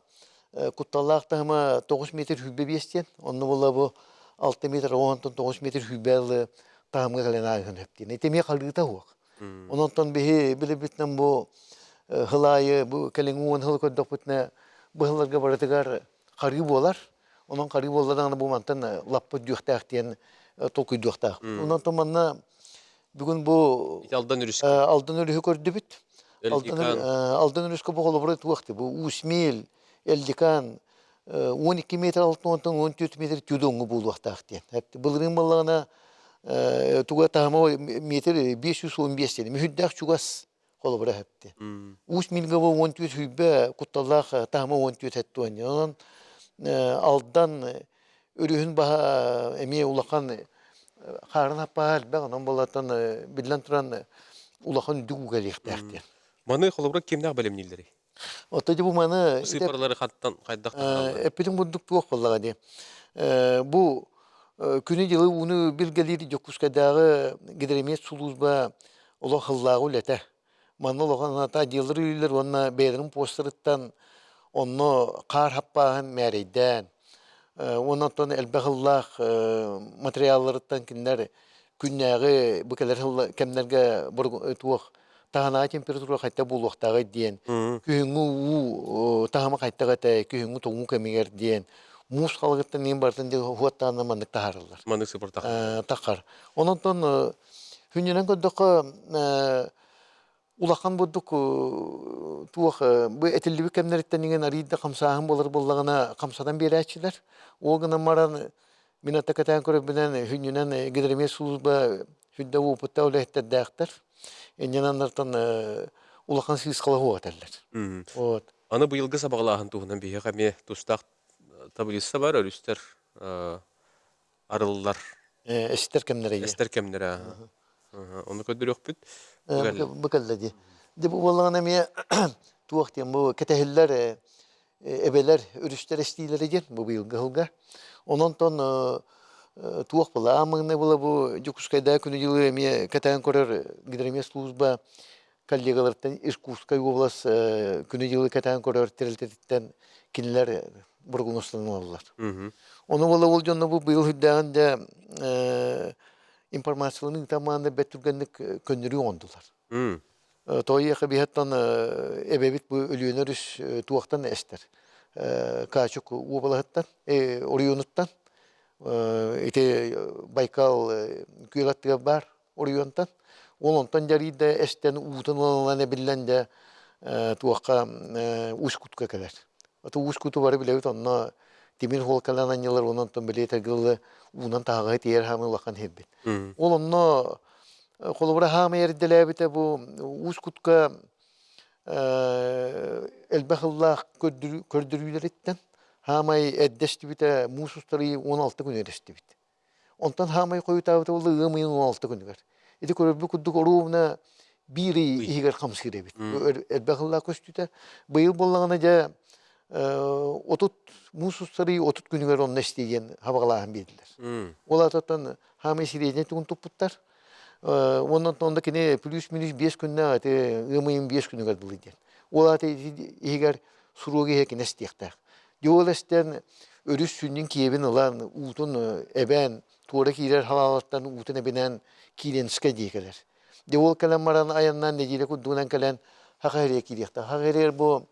кутталлаах таһыма 9 метр 25 диэн. Онно буолла бу 6 метр онтон 9 метр 20 таһымга кэлэн ааһыан сөп диэн. Ити эмиэ халыыта суох. Онон биһи билибитинэн бу сыл аайы бу кэлиҥҥи 10 сыл көрдөхпүтүнэ быһылларга барытыгар харыы буолар. Онон харыы буолла даҕаны бу мантан лаппыт дүөхтээх диэн толкуйдуохтаах. Онон манна бүгүн бу Ити Алдан өрүскэ. Алдан өрүһү көрдүбүт. Алдан, Алдан өрүскэ бу холобура туох бу Усть-Миль, Элдикан 12 метр алтын 14 метр тюдоҥҥу буолуохтаах диэн. Былырыын буоллаҕына туга таһыма метр 515 диэн. Мүһүрдээх чугас холобура эһэтти. Уус Милгово 14 сүүрбэ кутталлаах таһыма 14 хэттуон. Онон Алдан өрүһүн баһа эмиэ улахан хаарын аппаһа элбэх, онон болаттан биллэн туран улахан үрдүк ууга кэлиэхтээх диэн. Маны холобура кимнээх бэлэмнииллэрий? Оттон бу маны Сыыппаралары хантан хайдах таһаараллар? Эппитим курдук туох буоллаҕа дии. Бу күнү-дьылы ууну билгэлиир Дьокуускайдааҕы гидромет сулууспа олох ыллааҕы үлэтэ. Манна улахан аната отделлар үлэлииллэр уонна бэйэлэрин постарыттан онно хаар хаппааһын мээрэйдээн уонна оттон элбэх ыллаах материалларыттан кинилэр күннээҕи бу кэлэр кэмнэргэ туох таһынааҕы температура хайта буолуохтааҕый диэн күһүҥҥү уу таһыма хайтах этэ күһүҥҥү тоҥуу кэмигэр диэн муус халыгыттан иин барытын хуоттаанна маннык таһаараллар маннык сыпыр тахар ононтон Күннэнэн көрдөххө, улахан бурдук туох бу этиллибит кэмнэриттэн иҥэн арыый да хамсааһын буолар буоллаҕына хамсатан биэрээччилэр. Ол гынан баран мин ата кэтээн көрөрбүнэн хүннүнэн гидромет служба сүрдэ уопуттаах үлэһиттэрдээхтэр. Инньэнэн улахан сыысхала суох этэллэр. Вот. Аны быйылгы сабаҕалааһын туһунан биһиэхэ эмиэ тустаах таблица бар, өрүстэр арыллар. Эстэр кэмнэрэ. Эстэр кэмнэрэ. Ону көрдөрүөхпүт. Бу кэллэ дии. Дьэ бу буоллаҕына эмиэ туох диэн бу кэтэһиллэр эбэлэр өрүстэр эстиилэрэ диэн бу быйылгы сылга. Онон тон туох була аамыгына була бу Дьокуускайдаа күнү-дьылы эмиэ кэтээн көрөр гидромет служба коллегаларыттан Иркутскай уобалас күнү-дьылы кэтээн көрөр тэрилтэтиттэн кинилэр бургуностаналлар. Ону буола ол дьонно бу быйыл үрдээҕин дэ информацияларын ыытамааны бэрт түргэнник көннөрүү оҥордулар. Тоойуоха биһаттан эбэбит бу Өлүөнэ өрүс туохтан эстэр. Качук уобалаһыттан, оройуонуттан ити Байкал күөл аттыгар баар оройуонтан. Ол онтон дьарыйда эстэн уутун ылан эбиллэн дэ туохха Усть-Кутка кэлэр. Ото Усть-Куту бары билэбит онно тимир холкалан анньылар онон онтон билиэтэргылы уунан таһаҕаһы тиэр хаамы улахан хирбит. Ол онно холобура хаамы эрдэлээбитэ бу Усть-Кутка элбэх ыллаах көрдөрүүлэриттэн хаамай эрдэстибитэ муус устарыы 16 күн эрэстибит. Онтон хаамай хойутаабыта буолла ыам ыйын 16 күнүгэр. Ити көрөрбүт курдук оруобуна биир ый иһигэр хамсыыр эбит. Элбэх ыллаах көстүүтэ. Быйыл буоллаҕына дьэ 30 муус устар ый 30 күнүгэр онно истиэ диэн хабаҕалааһын биэрдилэр. Ол аатыттан хаамай сириэдинэй тугун туппуттар. Уонна онно кини плюс-минус 5 күннээх ити ыам ыйын 5 күнүгэр дылы диэн. Ол аата иһигэр суруок иһэ кини эстиэхтээх. Дьуол эстэн өрүс сүнньүн киэбин ылан, уутун эбэн, туора киирэр халаалаттан уутун эбинэн Киренскэй дии кэлэр. Дьэ ол кэлэн баран айаннаан нэдиэлэ курдугунан кэлэн Хахаһырыйа киириэхтээх. Хахаһырыйар бу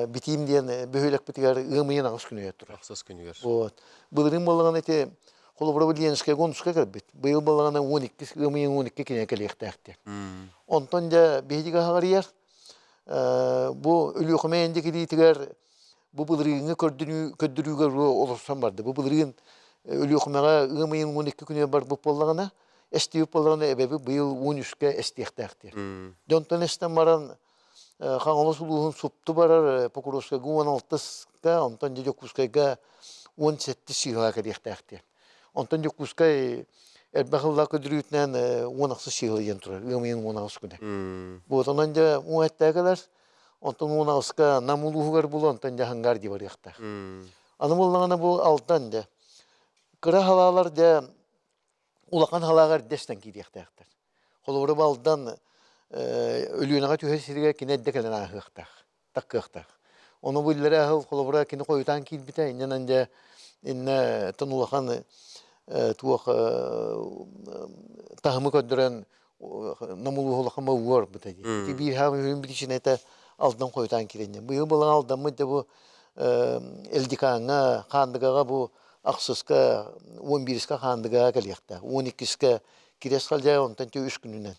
Битиим диэн бөһүөлэкпитигэр ыам ыйын аҕыс күнүгэр турар. Ахсыс күнүгэр. Вот. Былырыын буоллаҕына ити холобура бу Ленскэйгэ онуска кэлбит. Быйыл буоллаҕына 12 ыам ыйын 12 кинигэ кэлиэхтээх диэн. Онтон дьэ биһиги хаҕарыйар Бу Өлүөхүмэ индикилиитигэр бу былырыыҥҥы көрдөрүүгэ олорсон барды. Бу былырыын Өлүөхүмэҕэ ыам ыйын 12 күнүгэр барбыт буоллаҕына, эстибит буоллаҕына эбэбит быйыл 13-кэ эстиэхтээх диэн. Дьонтон эстэн баран Хаҥалас улууһун супту барар Покровскайга 16-ка, онтон Дьокуускайга 17 сыыһа кэлиэхтээх диэн. Онтон Дьокуускай элбэх ыллаах көдүрүүтүнэн 16 сыһыйан турар, ыам ыйын 18 күнэ. Вот онон дьэ уон эттээгэлэр, онтон 18-ка Нам улууһугар булу, онтон дьэ Хангаар дии барыахтаах. Аны буоллаҕына бу Алтан дьэ. Кыра халаалар дьэ. Улахан халааҕа эрдэ эстэн киириэхтээхтэр. Холобура, Балдан Өлүөнэҕэ түһэр сиригэр кини эрдэ кэлэн ааһыахтаах, таккыахтаах. Ону бу иллэрээ сыл холобура кини хойутаан киирбитэ, иннинэн дьэ иннэ тон улахан туох таһымы көрдөрөн намулууһу улахан уор быта дии. Ити биир хаамы үһүн биричинэтэ Алдан хойутаан киирэннэ. Быйыл былаан Алдаммыт да бу Элдикааҥҥа, Хаандыгаҕа бу ахсыска, 11-искэ Хаандыгаҕа кэлиэхтээх. 12-искэ Кириэс Халдьаайы онтон үс күнүнэн.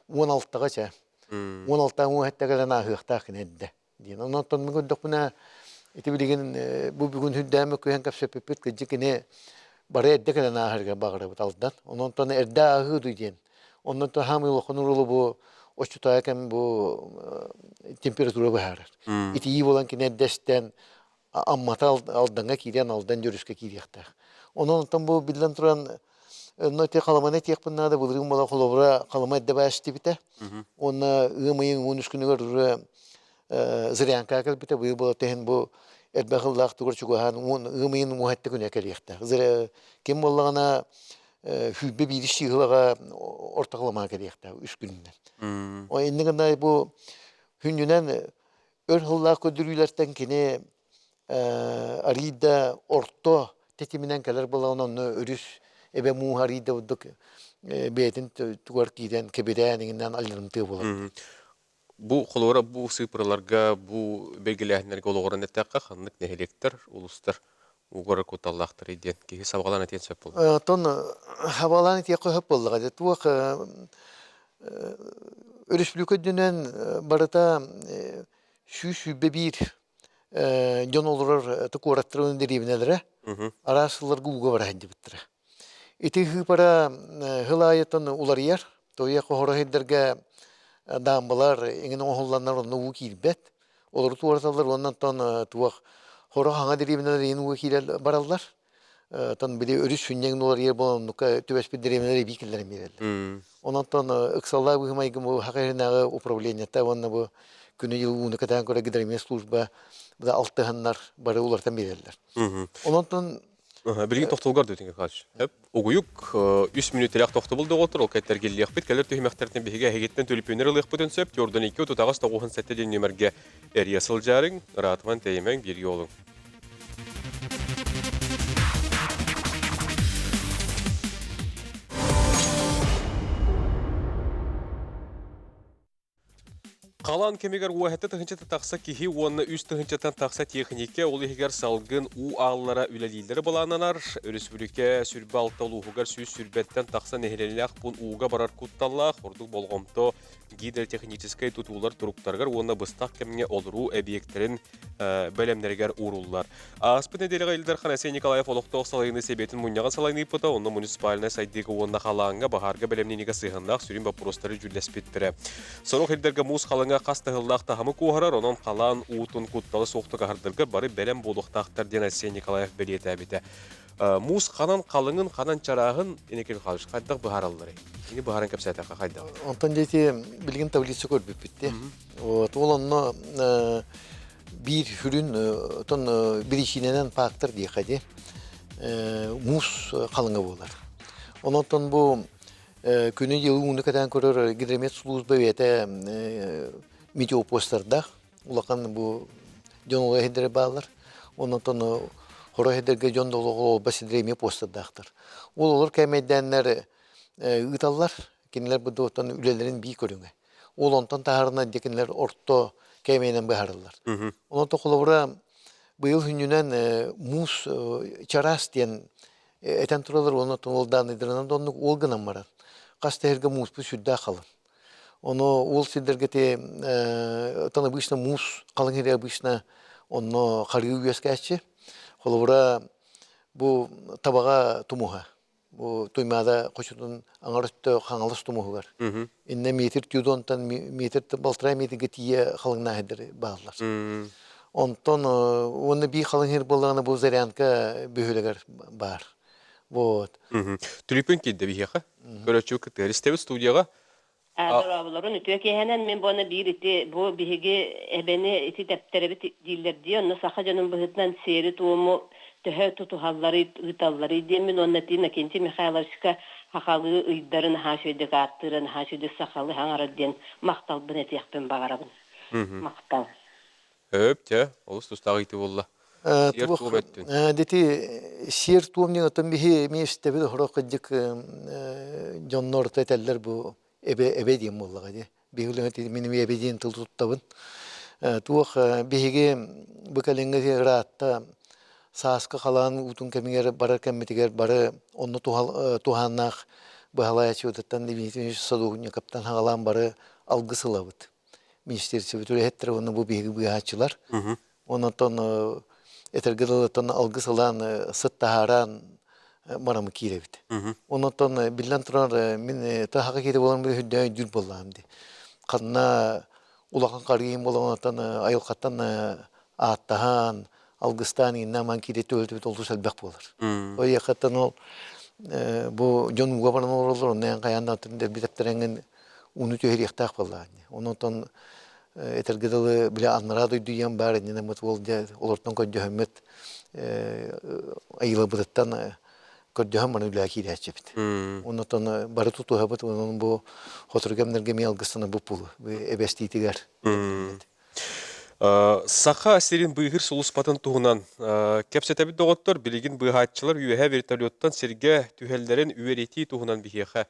16-ҕа чэ. 16 уон кэлэн ааһыахтаах кини эрдэ диэн. Онон мин көрдөхпүнэ ити билигин бу бүгүн үрдээн мөккүһэн кэпсэппиппит кырдьык кини бары эрдэ кэлэн ааһарга баҕарабыт Алдан. Онон эрдэ ааһыы дуу диэн. Онон хаамыы улахан уруулу бу оччотооҕу кэм бу температура быһаарар. Итии буолан кини эрдэ эстэн Аммата Алдаҥҥа киириэн Алдан Дьөрүскэ киириэхтээх. Онон оттон бу биллэн туран онно ити Халыманы этиэхпин наада былырыын буола холобура Халыма эрдэ баастыбыта. Уонна ыам ыйын 13 күнүгэр уже Зырянка кэлбитэ быйыл буола тэһин бу элбэх ыллаах тугар чугаһаан ыам ыйын уһатты күнэ кэлиэхтээх. Ким буоллаҕына сүүрбэ биирис сыылаҕа орто Халымаҕа кэлиэхтээх үс күнүнэн. О инни гына бу хүннүнэн өр сыллаах көрдөрүүлэртэн кини арыйда орто тэтиминэн кэлэр буолан онно өрүс эбэ мууһа арыйда бурдук бэйэтин тугар киирэн кэбирээн иҥинэн алларымтыа буолар. Бу холобура бу сыыппараларга бу бэлгэлээһиннэргэ олоҕуран эттэххэ ханнык нэһилиэктэр, улуустар угара кутталлаахтарый диэн киһи сабаҕалаан этиэн сөп буолла. Оттон хабалаан этиэххэ сөп буоллаҕа дьэ туох өрөспүүбүлүкэ үрдүнэн барыта 121 дьон олорор куораттарын дэриэбинэлэрэ араас сылларга ууга бара сылдьыбыттара. Ити ыһыыпара сыл аайыттан уларыйар. Тоҕо хоһоро сирдэргэ даамбалар эҥин оҥоһулланнар онно уу киирбэт. Олору туораталлар уонна оттон туох хоро хаҥа дэриэбинэлэр иһин уу киирэр бараллар. Оттон били өрүс сүнньэҥин уларыйар буолан оннукка түбэспит дэриэбинэлэр эбии киллэрэн биэрэллэр. Онон ыксаллаах быһыы-майгы бу Саха сиринээҕи управлениета уонна бу күнү-дьыл ууну кэтээн көрөр гидромет служба алтыһаннар бары уларытан биэрэллэр. Онон Билигин тохтобулгар дуу Николаевич? Угуйук үс мүнүүтэлээх тохтобул доҕоттор, ол кэттэргиллиэхпит. Кэлэр түһүмэхтэртэн биһиги эһигиттэн түлүпүөннэр ылыахпытын сөп. Түөрдэн икки отут аҕыс тоҕуһун сэттэ диэн нүөмэргэ эрийэ сылдьаарыҥ, ыраатыман тэйимэҥ, бииргэ олуҥ. Халаан кэмигэр уоһэттэ тыһыынчата тахса киһи уонна үс тыһыынчаттан тахса тиэхиньикэ, ол иһигэр салгын уу ааллара үлэлииллэрэ былааннанар. Өрөспүүбүлүкэ 26 улууһугар 120-тэн тахса нэһилиэнньэлээх пуун ууга барар кутталлаах, ордук болҕомто гидротехническэй тутуулар туруктарыгар уонна быстах кэмҥэ олоруу эбийиэктэрин бэлэмнэригэр ууруллар. Ааспыт нэдиэлэҕэ Ил Дархан Айсен Николаев олохтоох салайыныы сэбиэтин мунньаҕын салайан ыыппыта, онно муниципальнай сайдыыга уонна халааҥҥа, баһаарга бэлэмнэниигэ сыһыаннаах сүрүн боппуруостары дьүүллэспиттэрэ. Сорох ирдэргэ муус халыҥа хас таһыллаах таһымы куоһарар, онон халаан уутун куттала суохтук аһардарга бары бэлэм буолуохтаахтар диэн Айсен Николаев бэлиэтээбитэ. Муус ханан халыҥын, ханан чарааһын, Иннокентий Михайлович, хайдах быһааралларый? Ини быһааран кэпсээтэххэ хайдах? Онтон дети билигин таблица көрбүппүт дии. Вот, ол онно биир сүрүн отон биричиинэнэн фактор диэхэ дии муус халыҥа буолар. Онон бу күнү-дьылы ууну кэтээн көрөр гидромет служба бэйэтэ метеопостардаах улахан бу дьон олоҕо иһирдэрэ бааллар. Онон хоро иһирдэргэ дьон да олоҕо олбас сирдэрэ эмиэ постардаахтар. Ол олор кээмэйдээннэр ыыталлар. Кинилэр бу оттон үлэлэрин бии көрүҥэ. Ол онтон таһаарына дьэ кинилэр орто кээмэйинэн быһаарыллар. Онон холобура быйыл хүннүнэн муус чараас диэн этэн туралар уонна ол даанныйдарынан да оннук уол гынан баран хас тэһэргэ мууспут сүрдээх халын. Ону ол сирдэргэ те оттон обычно муус халыҥ сири обычно онно харыы үөскээччи. Холобура бу табаҕа тумуһа бу Туймаада хочотун аҥар өттө Хаҥалас тумуһугар. Иннэ метр тюдонтан метр полтора метргэ тиийэ халыҥнаах бааллар. Онтон уонна бии халыҥ сир буоллаҕына бу Зарянка бөһүөлэгэр баар. Вот. Түлүпүн киирдэ биһиэхэ. Көрөөччү кытта истэбит студияҕа. Дорооболорун үтүө киэһэнэн мин буона биир ити бу биһиги эбэни ити тэптэрэбит дииллэр дии онно саха дьонун быһыытынан сиэри-туому Төһө тутуһалларый, ыыталларый диэммин уонна ти Иннокентий Михайловичка сахалыы ыйдарын наһаа үчүгэйдик ааттыыра, наһаа үчүгэйдик сахалыы саҥарар диэн махталбын этиэхпин баҕарабын. Махтал. Өп, чэ, олус тустаах ыйытыы буолла. Туох Сиэр-туом өттүн. Дити сиэр-туом диэн оттон биһи эмиэ истэбит оһоро кырдьык дьоннор этэллэр бу эбэ эбэ диэн буоллаҕа дии. Биһиги мин эмиэ эбэ диэн тыл туттабын. Туох биһиги бу кэлиҥҥи ыраатта сааскы халаан уутун кэмигэр барар кэммитигэр бары онно туһааннаах быһалаайаччыбытыттан Дмитрий Садовниковтан хаҕалаан бары алгыс ылабыт. Министерствобыт үлэһиттэрэ уонна бу биһиги быыһааччылар. Онтон этэргэ дылыттан алгыс ылан сыт таһааран марамы киирэбит. Онтон биллэн турар мин таһаҕа киирэ буолан үрдээн өйдүүр буоллаҕым дии. Ханна улахан харыйым буолан айылҕаттан ааттаһан, алгыстаан ииннээн киирэ түөлтүбүт олус элбэх буолар. Ойыахаттан ол бу дьон ууга баран олороллор, онно хайаан да дэлби тэптэрэҥҥин ууну түһэриэхтээх буоллаҕа. Онтон этэргэ дылы били анараа дойду ийэм баар иннинэ уол дьэ олортон көрдөһөммүт айылабытыттан көрдөһөн маны үлэҕэ киирээччибит. Оннотон бары тутуһабыт, онон бу хотур кэмнэргэ эмиэ алгыстана бу пулу эбэстиитигэр. Саха сирин быыһыыр сулууспатын туһунан кэпсэтэбит доҕоттор, билигин быыһааччылар үөһэ вертолеттан сиргэ түһэллэрин үөрэтии туһунан биһиэхэ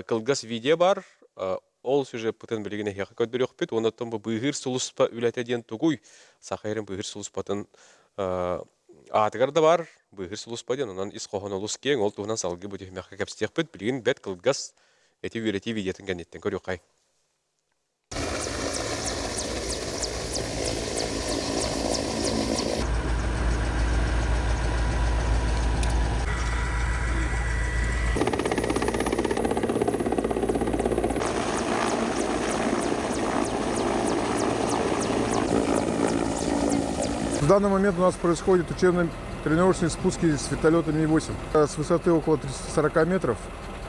кылгас видео баар. Ол сюжеппытын билигин эһиэхэ көрдөрүөхпүт. Уонна оттон бу быыһыыр сулууспа үлэтэ диэн тугуй? Саха сирин быыһыыр сулууспатын аатыгар да баар быыһыыр сулууспа диэн. Онон ис хоһооно олус киэҥ. Ол туһунан салгыы бу түһүмэххэ кэпсиэхпит. Билигин бэрт кылгас эти үөрэтии видеотын кэнниттэн көрүөххэй. В данный момент у нас происходит учебно-тренировочные спуски с вертолета Ми-8. С высоты около 340 метров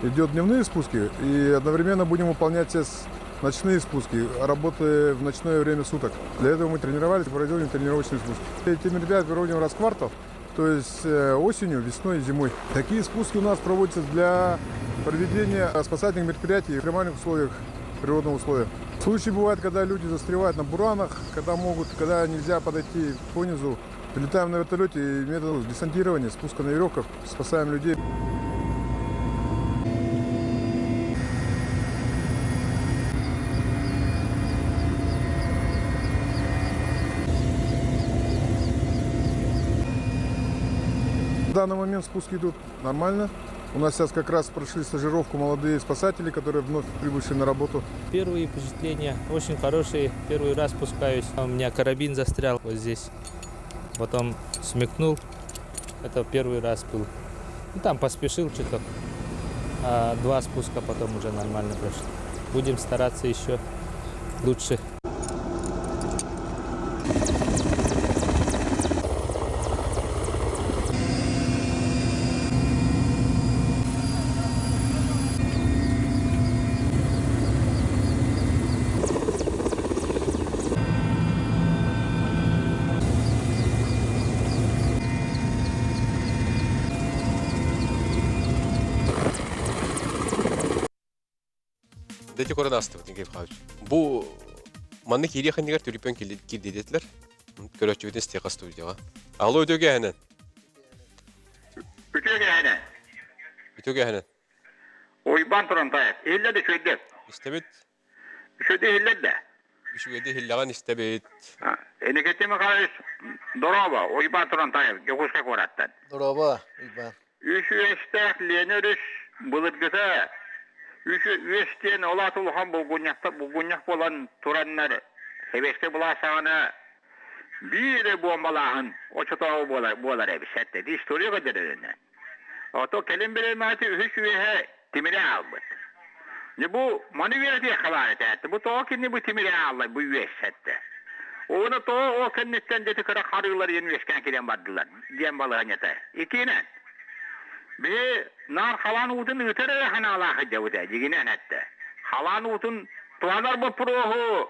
идет дневные спуски, и одновременно будем выполнять ночные спуски, работы в ночное время суток. Для этого мы тренировались, проводили тренировочные спуски. Эти мероприятия проводим раз в квартал, то есть осенью, весной и зимой. Такие спуски у нас проводятся для проведения спасательных мероприятий в экстремальных условиях, природных условиях. Случаи бывают, когда люди застревают на буранах, когда могут, когда нельзя подойти по низу. Прилетаем на вертолете и методом десантирования, спуска на веревках спасаем людей. В данный момент спуски идут нормально. У нас сейчас как раз прошли стажировку молодые спасатели, которые вновь прибывшие на работу. Первые впечатления очень хорошие. Первый раз спускаюсь. У меня карабин застрял вот здесь. Потом смекнул. Это первый раз был. Ну, там поспешил что-то. А два спуска потом уже нормально прошло. Будем стараться еще лучше. Дети көрөн астыбыт Николай Михайлович. Бу манны киириэх иннигэр түрүппэн кирдиэтилэр. Көрөөччүбүтүн истиэхэ студияҕа. Алло, үтүө Үтүө кэһэнэ. Үтүө кэһэнэн. Уйбаан Турантаев. Иһиллэ да үчүгэйдик. Истэбит. Үчүгэйдик иһиллэр да. Үчүгэйдик иһиллэҕин истэбит. Эникетти Михайлович, дорообо, Уйбаан Турантаев, Дьокуускай куораттан. Дорообо, Уйбаан. Үс үөстээх Лена өрүс былыргыта үс үөс диэн ол аата улахан булгунньахтар булгунньах буолан тураннар сэбиэскэй былаас саҕана биир эрэ буомбалааһын оччотооҕу буолар, буолар эбит сэттэ история көрдөрөрүнэн. Ото кэлин бириэмэҕэ үһүс үөһэ тимири аалбыт. Дьэ бу маны үөрэтиэххэ баар этэ. Бу тоҕо кини бу тимири аалла бу үөссэттэ. Уонна тоҕо ол кэнниттэн дьэ кыра харыылар диэн үөскээн киирэн бардылар диэн балаһыанньата. Итиинэн биһи наар халаан уутун ыытар эрэ санаалаах сылдьабыт ээ дьигинэн эттэ. Халаан уутун туһанар боппуруоһу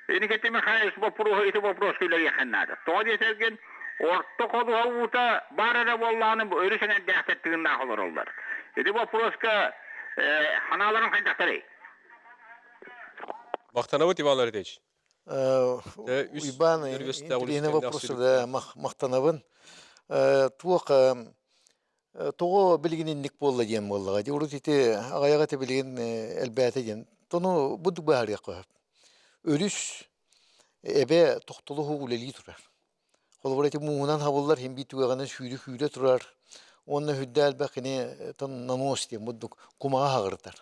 Инникити Михайлович боппуруоһу ити боппуруоска үлэлиэххин наада. Тоҕо диэтэргин Орто ходуһа уута баар эрэ буоллаҕына өрүс эҥэрдээхтэр тыыннаах олороллор. Ити боппуруоска ханааларын хайдахтарый? Махтанабыт Иван Ларитович. Уйбаан интеллигентный вопрос махтанабын. Туох тоҕо билигин инник буолла диэн буоллаҕа. Дии урут ити аҕыйах этэ билигин элбээтэ диэн. Тону бу быһаарыахха сөп. Өрүс эбэ тохтоло үлэлии турар. Холобура ити мууһунан хабыллар иһин биир түгэҕинэн сүүрэ-күүрэ турар уонна үрдэ элбэх кини нанос диэн бурдук кумаҕа хаҕырытар.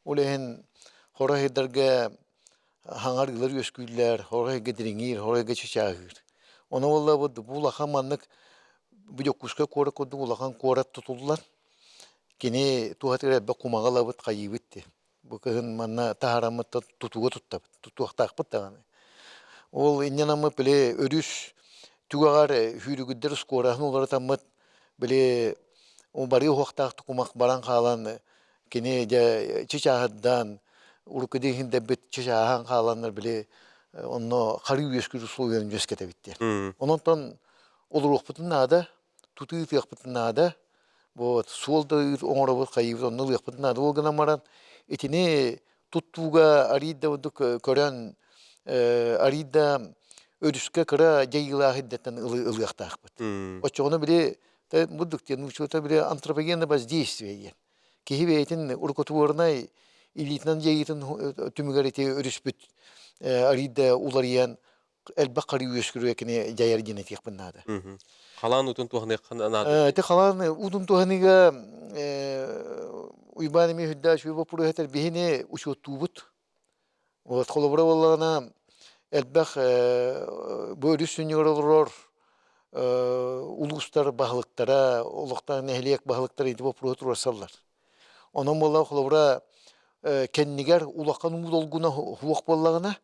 Ол иһин хоро сирдэргэ хаҥар ыылар үөскүүллэр, хоро сиргэ дириҥиир, хоро сиргэ чычааһыыр. Ону буолла бу улахан маннык бу Дьокуускай куорат курдук улахан куорат тутуллар. Кини туһатыгар элбэх кумаҕы ылабыт, хайыыбыт дии. Бу кыһын манна таһаараммыт тутууга туттабыт, тутуохтаахпыт даҕаны. Ол инньэ били өрүс түгэҕэр сүүрүгүрдэр ускуораһын уларытаммыт били барыы уһуохтаах тукумах баран хаалан кини дьэ чычааһырдаан урукку диэхиндэбит чычааһан хааланнар били онно харыы үөскүүр условияны үөскэтэбит диэн. Онон олоруохпутун наада, тутуу ыытыахпытын наада. Вот, суол да оҥоробут, хайыыбыт, онно ылыахпытын наада. Ол гынан баран, итини туттууга арыый да ордук көрөн, арыый да өрүскэ кыра дьайыылаах ирдэттэн ылыахтаахпыт. Оччоҕуна били бурдук диэн учуота били антропогенное воздействие диэн. Киһи бэйэтин рукотворнай илиитинэн дьайыытын түмүгэр ити өрүспүт арыый да уларыйан элбэх харыы үөскүрүө кини дьайар диэн этиэхпин наада. Халаан уутун туһаныахха наада. Ити халаан уутун туһаныыга Уйбаан эмиэ үрдээх үчүгэй боппуруос этэр биһини учуоттуубут. Вот холобура буоллаҕына элбэх бу өрүс сүнньүгэр олорор улуустар баһылыктара, олохтоох нэһилиэк баһылыктара ити боппуруоһу туруорсаллар. Онон буолла холобура кэннигэр улахан уу долгуна суох буоллаҕына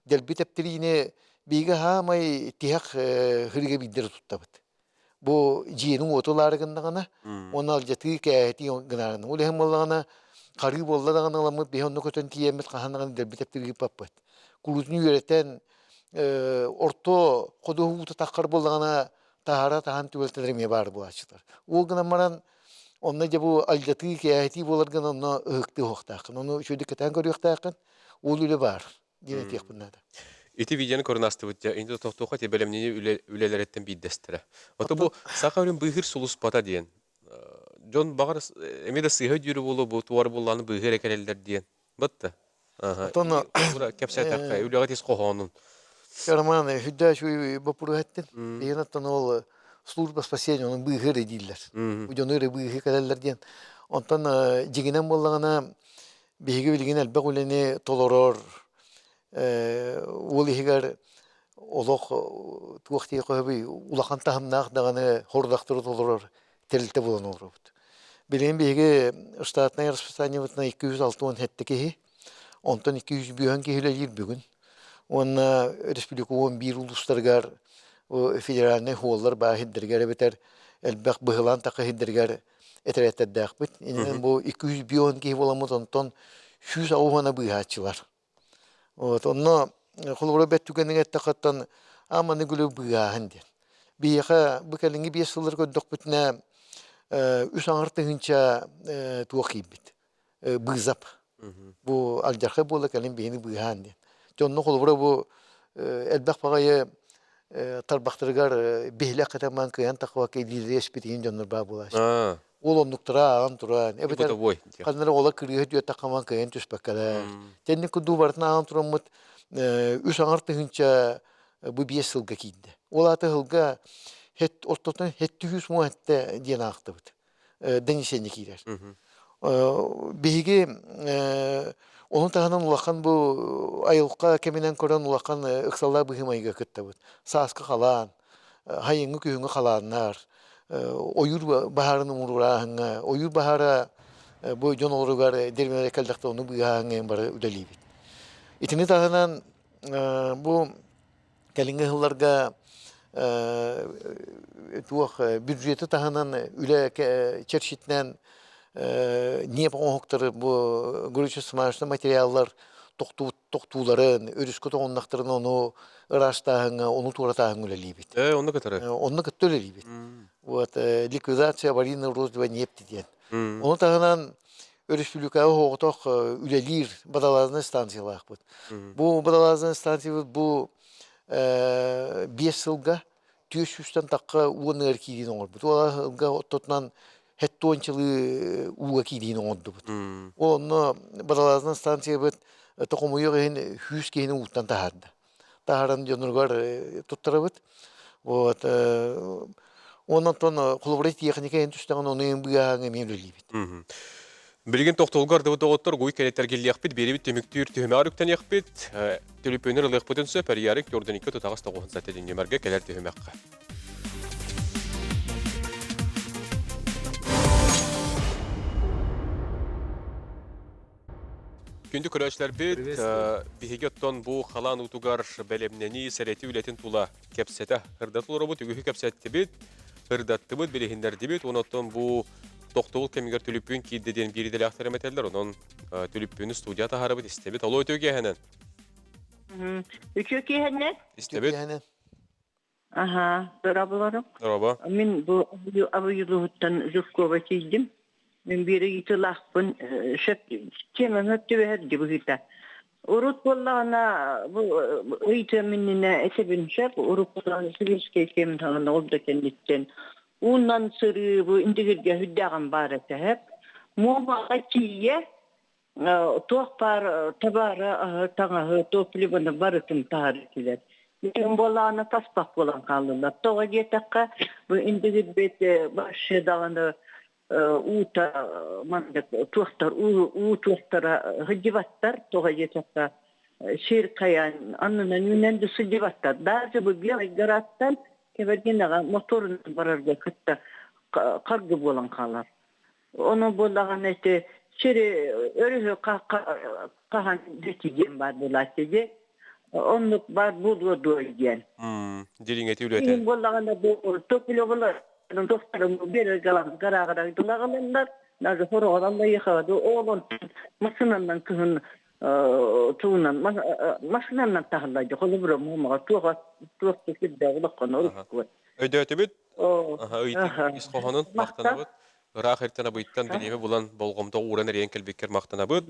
дэлби тэптэриини биһиги хаамай тиһэх хырыга биирдэрэ туттабыт. Бу дьиэни уоту ылаары гыннаҕына, уонна алдьатыы кээһэтии гынаарына. Ол иһин буоллаҕына, харыы буолла даҕаны ыламмыт биһи онно көтөн тиийэммит хаһан даҕаны дэлби тэптэрии ыыппаппыт. Куруутун үөрэтэн орто ходуһу уута таххар буоллаҕына таһаара таһан түбэлтэлэр эмиэ баар буолааччылар. Ол гынан баран онно дьэ бу алдьатыы кээһэтии буолар гына онно ыһыктыы уһуохтааххын. Ону үчүгэйдик кэтээн көрүөхтээххин. Ол үлэ баар диэн этиэхпин наада. Ити видеоны көрөн астыбыт дьэ, инде тохтуохха ти бэлэмнэнии үлэлэриттэн биирдэстэрэ. Ото бу саха өрүн быыһыыр сулуспата диэн. Дьон баҕар эмиэ да сыыһа өйдүүрү буолуо бу туар буллааны быыһыыр экэрэллэр диэн. Батта. Аха. Отон Кэпсээтэххэ үлэҕэ тис хоһоонун. Роман хүддэ үчүгэй боппуруос эттин. Биһиги оттон ол служба спасения онун быыһыыр дииллэр. Бу дьону эрэ быыһыы кэлэллэр диэн. Онтон дьиҥинэн буоллаҕына Биһиги билигин элбэх үлэни толорор, ол иһигэр олох туох диэххэ сөбүй, улахан таһымнаах даҕаны хордахтары толорор тэрилтэ буолан олоробут. Билигин биһиги штатнай расписаниебытынан 267 киһи, онтон 205 киһи үлэлиир бүгүн. Уонна республика 11 улуустарыгар федеральнай хуоллар баар сирдэригэр эбэтэр элбэх быһылаан тахха сирдэригэр этэрээттэрдээхпит. Иннинэн бу 250 киһи буоламмыт, онтон 160 быыһааччылар. Вот, онно холобура бэт түгэнигэр эттэххэ ааманы күлү быыһааһын диэн. Биһиэхэ бу кэлиҥҥи 5 сыллар көрдөхпүтүнэ үс аҥар тыһыынча туох киирбит быызап. Бу алдьархай буола кэлин биһини быыһаан диэн. Дьэ онно холобура бу элбэх баҕайы тарбахтарыгар биһилэх кытаман кыайан тахыбакка илиилэри эспитигин дьоннор баа буолааччы. Ол оннуктара ааҕан туран, эбэтэр ханна эрэ ола кырыыһа түөттэххэ кыайан түспэккэлэр. Тэнник курдук барытын ааҕан тураммыт үс аҥар тыһыынча бу 5 сылга киирдэ. Ол аата сылга ортотунан 700 хэттэ диэн аахтыбыт. Донесение киирэр. Биһиги ону таһынан улахан бу айылҕа кэминэн көрөн улахан ыксаллаах быһыы-майгыга кыттабыт. Сааскы халаан, хайыҥҥы күһүҥҥү халааннар, ойуур баһаарын умуруорааһыҥҥа, ойуур баһаара бу дьон олоругар деревнялар кэллэхтэ ону быыһааһыҥҥа бары үлэлиибит. Итини таһынан бу Кэлиҥҥи сылларга туох бюджеты таһынан үлэ чэрчитинэн ньиэп оҥоһуктары бу горюче-смазочный материаллар тохтуу тохтууларын, өрүскэ тоҕуннахтарын ону ыраастааһыҥҥа, ону туоратааһыҥҥа үлэлиибит. Э, онно кытары. Онно кытта үлэлиибит. Вот, ликвидация аварийного розлива нефти диэн. Ону таһынан өрөспүүбүлүкэҕэ оҕотох үлэлиир водолазная станциялаахпыт. Бу водолазная станциябыт бу 5 сылга 400-тэн тахха уон ыар киириини оҥорбут. Ол сылга оттотунан хеттуончалыы ууга киириини оҥордубут. Ол онно водолазная станциябыт токомуйуох иһин 100 киһини ууттан таһаарда. Таһааран дьонугар туттарабыт. Вот онон холобура техника иһин түстэҕин ону иһин быыһааҥҥа эмиэ үлэлиибит. Билигин тохтолго ардыбыт доҕоттор гуй кэлэттэргиллиэхпит, биэрибит түмүктүүр түһүмэҕэр үктэниэхпит. Төлөпүөнүр ылыахпытын сөп, эрийээрик Төрдүниккэ тутаҕас тоҕуһун сатилинньимэргэ кэлэр түһүмэххэ. Күндү көрөөччүлэрбит, биһиги оттон бу халаан уутугар бэлэмнэнии, сэрэтии үлэтин тула кэпсэтэ ырдат олоробут, үгүһү кэпсэттибит, ырдаттыбыт, билиһиннэрдибит. Уонна оттон бу тохтобул кэмигэр түлүппүн киирдэ диэн биир идэлээхтэр этэллэр. Онон түлүппүнү студия таһаарабыт, истэбит. Алло, үтүө киэһэнэн. Үтүө киэһэнэн. Истэбит. Аха, дорооболорум. Дорообо. Мин бу Абыйылыһыттан Жиркова тиийдим. Мин биир ыйытыылаахпын сөп тиэмэм түбэһэр дии быһыыта. Урут буоллаҕына бу ыйытыам иннинэ этэбин сөп, уруккутан Сибирскэй кэм саҕана ол да кэнниттэн уунан сырыы бу Индигиргэ сүрдээҕин баар этэ сөп. Муомаҕа тиийэ туох баар табаары аһы, таҥаһы, топливоны барытын таһар этилэр. Бүтүн буолаана таспах буолан хааллылар. Тоҕо диэтэххэ, бу Индигирбит вообще даҕаны уута маннык туохтар уу туохтара сылдьыбаттар. Тоҕо диэтэххэ, сир хайаан аннынан үүнэн да сылдьыбаттар. Даже бу Белый городтан Кабардинаҕа моторунан барарга кытта харгы буолан хаалар. Ону буоллаҕына ити сири өрүһү хаһан диэн баар буолааччы дии. Оннук баар буолуо дуо диэн. Дириҥэти үлэтэ. Иһин буоллаҕына бу топливолар тохторун биэрэр гарааҕыра тулагыланнар даже хороҕор аллайыхаҕа ол онтон массыынанан кыһын туунан массыынанан таһыллар холобура муомаҕа туох туох сирдээх улаххан оруккуот Өйдөөтүбүт. Ыйытык ис хоһоонун махтанабыт. Ыраах эртэн абыйтан бириэмэ булан болҕомто ууран эрийэн кэлбиккэр махтанабыт.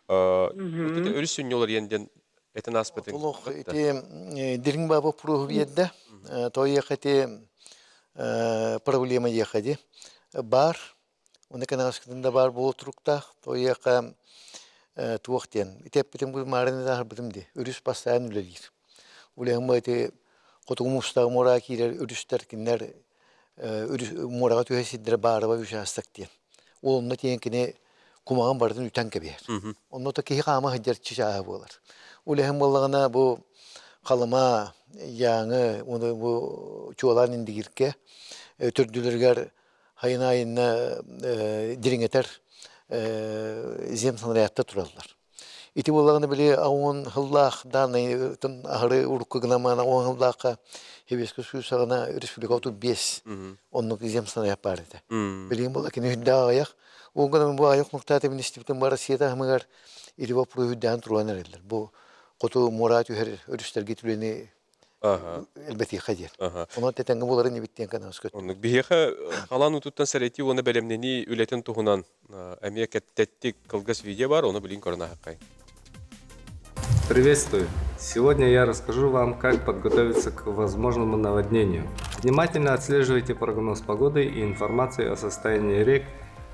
Өрүс сүнньү олоруйан диэн этэн ааспытыҥ. Олох ити дириҥ баба пруһу биэрдэ. Тойуох ити проблема диэхэ ди. Бар, уна кэнэҕэскитин да баар буолуо туруктаах. Тойуоха туох диэн. Ити эппитим маарыны таһарбытым ди. Өрүс бастаан үлэлиир. Улэһин ити хотугу муустаах муораҕа киирэр өрүстэр кинилэр муораҕа түһэр сирдэрэ баарыба учаастак диэн. Ол онно тиийэн кини кумаҕын барытын үтэн кэбиһэр. Онно то киһи хаама сылдьар чычааһа буолар. Улэһин буоллаҕына бу Халыма, Яҥы, уонна бу чуолаан Индигиркэ төрдүлэригэр хайын айынна дириҥэтэр земснарядта тураллар. Ити буоллаҕына били 10 сыллаах дааннайытын аһары урукку гынамаана 10 сыллаахха Хебеске сүүс саҕана республика 35 оннук земснаряд баар этэ. Билигин буолла кини үрдээх аҕыйах. Ол гынан бу аҕыйах муктаата министрбитин бу Россия таһымыгар ити боппуруоһу үрдээн туруоран эрэллэр. Бу хоту муора түһэр өрүстэргэ түлэни элбэтиэххэ диэн. Онон тэтэҥҥэ буоларын ибит диэн канаас көттүм. Оннук. Биһиэхэ халаан уутуттан сэрэтии уонна бэлэмнэнии үлэтин туһунан эмиэ кэптэттик кылгас видео бар, ону билин көрөн аһаккай. Приветствую! Сегодня я расскажу вам, как подготовиться к возможному наводнению. Внимательно отслеживайте прогноз погоды и информацию о состоянии рек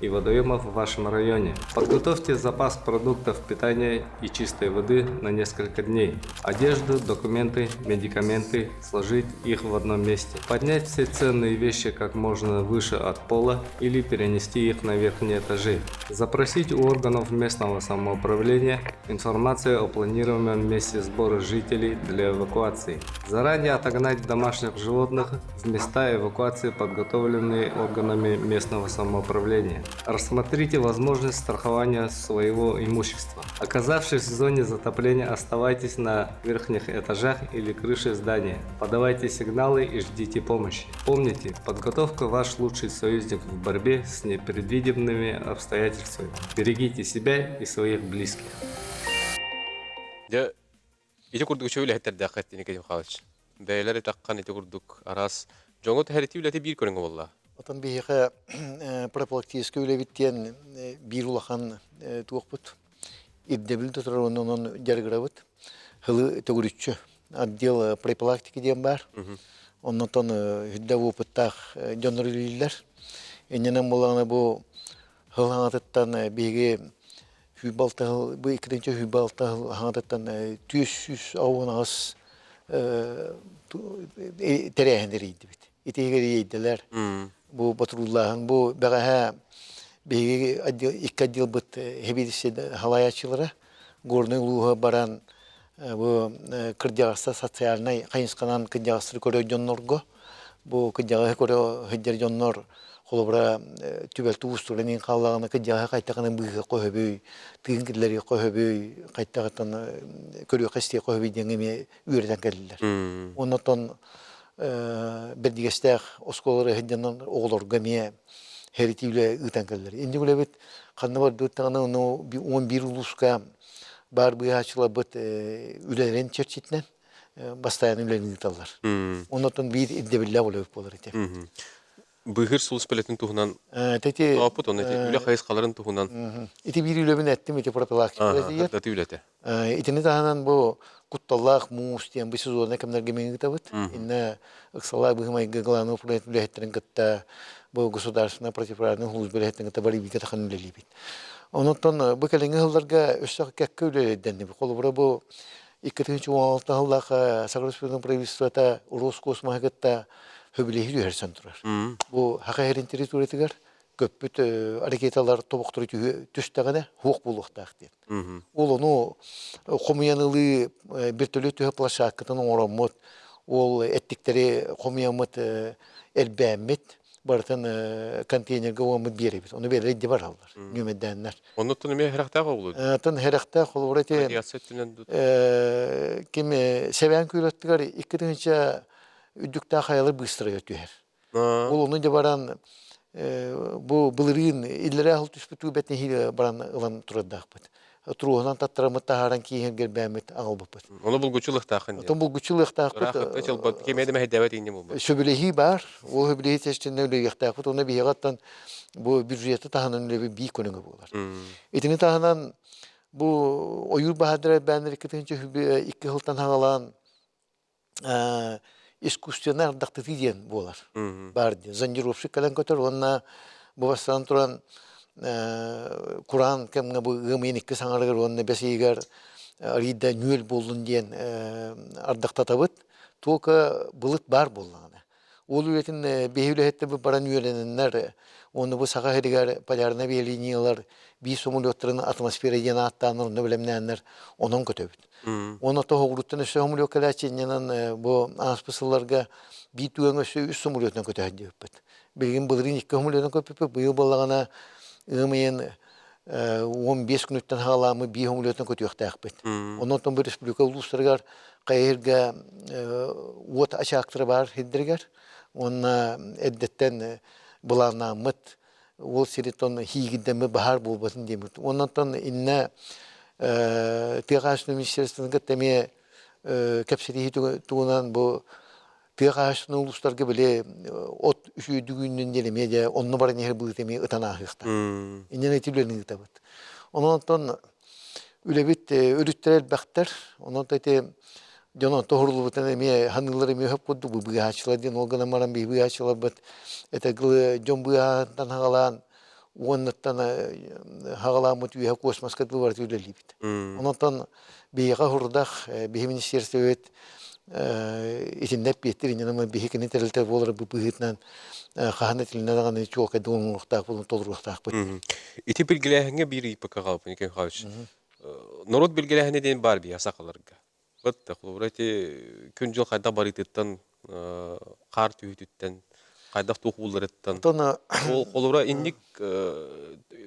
и водоемов в вашем районе. Подготовьте запас продуктов питания и чистой воды на несколько дней. Одежду, документы, медикаменты, сложить их в одном месте. Поднять все ценные вещи как можно выше от пола или перенести их на верхние этажи. Запросить у органов местного самоуправления информацию о планируемом месте сбора жителей для эвакуации. Заранее отогнать домашних животных в места эвакуации, подготовленные органами местного самоуправления. Рассмотрите возможность страхования своего имущества. Оказавшись в зоне затопления, оставайтесь на верхних этажах или крыше здания. Подавайте сигналы и ждите помощи. Помните, подготовка – ваш лучший союзник в борьбе с непредвиденными обстоятельствами. Берегите себя и своих близких. Дьэ, ити курдук үчүгэй үлэһиттэрдээххит Николай Михайлович. Бэйэлэр этаххан ити курдук араас дьоҥҥо түһэритии үлэтэ биир көрүҥэ буолла. Отон биһиэхэ профилактическай үлэбит диэн биир улахан туохпут ирдэбил да турар уонна онон дьарыгырабыт. Сылы төгүрүччү отдел профилактики диэн баар. Оннотон үрдэ опыттаах дьоннор үлэлииллэр. Иннинэн буоллаҕына бу сыл хаҥатыттан биһиги 106 сыл, бу иккитинчи 106 сыл хаҥатыттан 418 тэрээһин эрийдибит. Итиһигэр иэйдилэр. Бу патруллааһын, бу бэҕэһээ биһиги икки отделбыт хэбиэдиссэй халайааччылара Горнай улууһа баран бу кырдьаҕастар социальнай хайысханан кырдьаҕастары көрөр дьоннорго бу кырдьаҕаһы көрө сылдьар дьоннор холобура түбэлтэ уустугуран иһин хааллаҕына кырдьаҕаһы хайтаҕынан быыһыахха сөбүй, тыын киллэриэххэ сөбүй, хайтаҕыттан көрүөххэ-истиэххэ сөбүй диэҥҥэ эмиэ үөрэтэн кэллилэр. Оннотон бэрдигэстээх оскуолалары сылдьан оҕолорго эмиэ хэритии үлэ ыытан кэллилэр. Инник үлэбит ханна бардыбыт даҕаны ону 11 улууска баар быыһааччыларбыт үлэлэрин чэрчитинэн бастайан үлэни ыыталлар. Оннотон биир ирдэбиллээх үлэбит буолар ити. Быыһыыр сулууспа үлэтин туһунан тооппут, онно ити үлэ хайысхаларын туһунан. Ити биир үлэбин эттим, ити профилактика үлэтигэр. Ити үлэтэ. Итини таһынан бу кутталлаах муус диэн бу сезоннай кэмнэргэ мин ыытабыт. Иннэ ыксалаах быһыы-майгы главный управление үлэһиттэрин кытта бу государственная противопожарная служба үлэһиттэрин кытта бары бииргэ тахан үлэлиибит. Онон бу кэлиҥҥи сылларга өссө кэккэ үлэлэрдэннибит. Холобура бу 2016 сыллаах Саха Республикатын правительствота Роскосмоһы кытта сөбүлэһии түһэрсэн турар. Бу Саха сирин территориятыгар көппүт ракеталар тобохтору түстэҕинэ суох буолуохтаах диэн. Ол ону хомуйан ылыы вертолет түһэ площадкатын оҥороммут, ол эттиктэри хомуйаммыт элбээммит, барытын контейнерга уоммут биэрэбит. Ону биэрэр илдьэ бараллар, нүөмэрдээннэр. Оннуттан эмиэ хэрэхтээх оҕолу? Тын хэрэхтээх холобура ити ким Сэбээн Күөлөттүгэр 2000 үрдүктээх хайалар быыстарыгар түһэр. Ол ону дьэ баран бу былырыын иллэрээ сыл түспүт бэт нэһиилэ баран ылан турардаахпыт. Туруоһунан таттараммыт таһааран кииһэн гэрбээммит аҕалбыппыт. Ону булгуччу ылыахтааххын Отон булгуччу ылыахтаахпыт. Кимиэ да мэһэйдээбэт инньэ буолбут. Сөбүлэһии баар. Ол сөбүлэһии чэчтэнэ үлэлиэхтээхпит. Онно биһиэхэ оттон бу бюджеты таһынан үлэбит биир көрүҥэ буолар. Итини таһынан бу ойуур баһаардара элбээннэр 2002 сылтан хаҥалаан искусственнай ардахтытыы диэн буолар. Баар диэн. Зондировщик кэлэн көтөр уонна бу бастаан туран кураан кэмҥэ бу ыам ыйын икки саҥарыгар уонна бэс ыйыгар арыйда нүөл буоллун диэн ардахтатабыт. Только былыт баар буоллаҕына. Ол үлэтин биһи үлэһиттэрбит баран үөрэнэннэр уонна бу Саха сиригэр полярнай авиалиниялар биир самолеттарын атмосфера диэн ааттааннар онно бэлэмнээннэр онон көтөбүт. Уонна тоһоҕуруттан өссө самолет кэлээччи иннинэн бу ааспыт сылларга биир түгэҥҥэ өссө үс самолетунан көтө сылдьыбыппыт. Билигин былырыын икки самолетунан көппүппүт, быйыл буоллаҕына ыам ыйын 15 күнүттэн саҕалааммыт биир самолетунан көтүөхтээхпит. Онон бу республика улуустарыгар хайыһырга уот ачаактара баар сирдэригэр уонна эрдэттэн былааннааммыт ол сириттэн хиигирдэммит баһаар буолбатын диэммит. Оннуттан иннэ тыа хаһаайыстыбатын министерствотын кытта эмиэ кэпсэтиһии туһунан бу тыа хаһаайыстыбатын улуустарга били от үсүйдүгүүннүн диэн эмиэ дьэ онно баран иһэр быыта эмиэ ытан ааһыахтаах. Инньэ ити үлэни ыытабыт. Онон үлэбит өрүттэрэ элбэхтэр. Онон ити дьон онто уһуруллубутун эмиэ ханыылар эмиэ хөп курдук бу быыһааччылар диэн ол гынан баран биһи быыһааччыларбыт этэ дьон быыһаһыттан хаҕалаан уоннаттан хаҕалааммыт үөһэ космоска дылы барыта үлэлиибит. Онон биһиэхэ хурдах биһи министерствобыт итиннэ эппиэттир иннинэ биһи кини тэрилтэ буолар быһыытынан хаһан этилинэ даҕаны чуолкайдык оҥоруохтаах буолан толоруохтаахпыт. Ити билгэлээһиҥҥэ биир ыйыппакка хаалбын Николай Михайлович. Норуот билгэлээһинэ диэн баар биһиэхэ сахаларга. Бытта холобура ити күн-дьыл хайдах барыытыттан, хаар түһүүтүттэн, хайдах туох уулларыттан. Оттон Ол холобура инник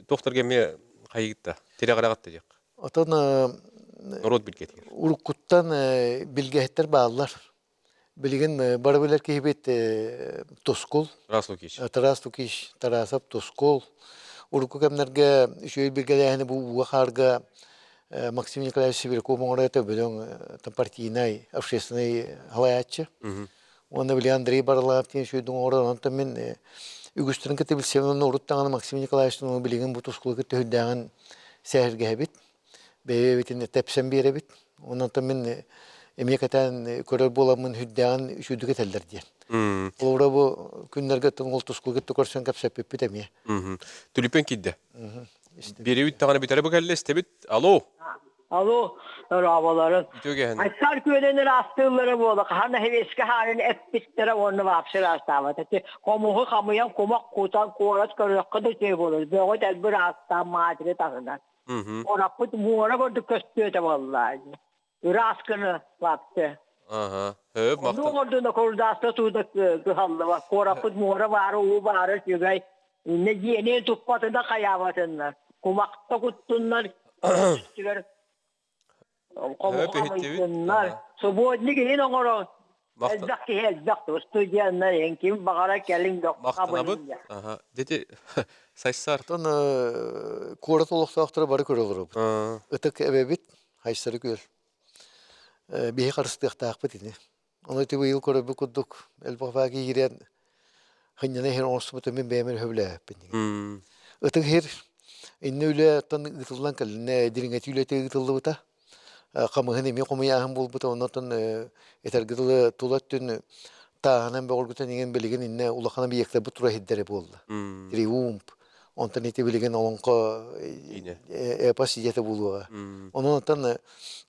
туохтарга эмиэ хайыытта, тирэҕирэҕитта диэххэ. Оттон Норуот билгэтигэр. уруккуттан билгэһиттэр бааллар. Билигин бары билэр киһибит Тускул. Тарас Лукич. Тарас Лукич Тарасов Тускул. Урукку кэмнэргэ үчүгэй билгэлээһини бу ууга-хаарга Максим Николаевич Сибиряков оҥорото бөдөҥ партийнай, общественный халайааччы. Уонна били Андрей Барылаев диэн сүөдүн оҥорон, онтон мин үгүстэрин кытта билсэбин, онно урут даҕаны Максим Николаевич билигин бу тускулу кытта сүрдээҕин сэһэргэһэбит, бэйэ-бэйэбитин тэпсэн биэрэбит. Онон мин эмиэ кэтээн көрөр буоламмын сүрдээҕин үчүгдүк этэллэр диэн. Холобура бу күннэргэ ол тускулу кытта көрсөн кэпсэппиппит эмиэ. Түлүпүөн киирдэ. Биэрэбит даҕаны бүтэрэ бу кэллэ истэбит. Алло. Алло, дорооболорун. Үтүө кэһэн. Айсар күөлүн ыраастыыллара буола хаһан эһэбиэскэ хаарын эппиттэрэ уонна вообще ыраастаабат. Ити хомуһу хамыйан кумах кутан куорат көрүөххэ да үчүгэй буолар. Бөҕү дэлби ыраастаан маатыры таһынан. Ораппыт муора курдук көстүөтэ буолла. Ыраас гына вообще. Ага. Хөп Ону оҥордуна курдааста тууда кыһаллыба. Куораппыт муора баара, уу баара үчүгэй. Инне дьиэни туппатына хайаабатыннар. Кумахта куттуннар, үстүгэр хомуһуннар. Субботник иһин оҥорон. Элбэх киһи элбэх студеннар иһин ким баҕара кэлиҥ Махтанабыт. Аха. Дети сайсар. Оттон куорат олохтоохторо бары көрө олоробут. Ытык эбэбит Хайсары күөл. Биһи харыстыахтаахпыт ини. Ону ити быйыл көрөрбүт курдук элбэх баа киирэн хынньана иһэр оҥостубутун мин бэйэм эрэ сөбүлээбэппин. Ытык иһир иннэ үлэ оттон ыытыллан кэлинэ дириҥэтии үлэтэ ыытыллыбыта. Хамыһын эмиэ хомуйааһын буолбута. Оннотон этэргэ дылы тула өттүн тааһынан бөҕөргүтэн иҥэн билигин иннэ улахан объектарбыт тура иһирдэрэ буолла. Триумф, Онтон ити билигин олоҥхо эпос идиэтэ буолуоҕа. Онон оттон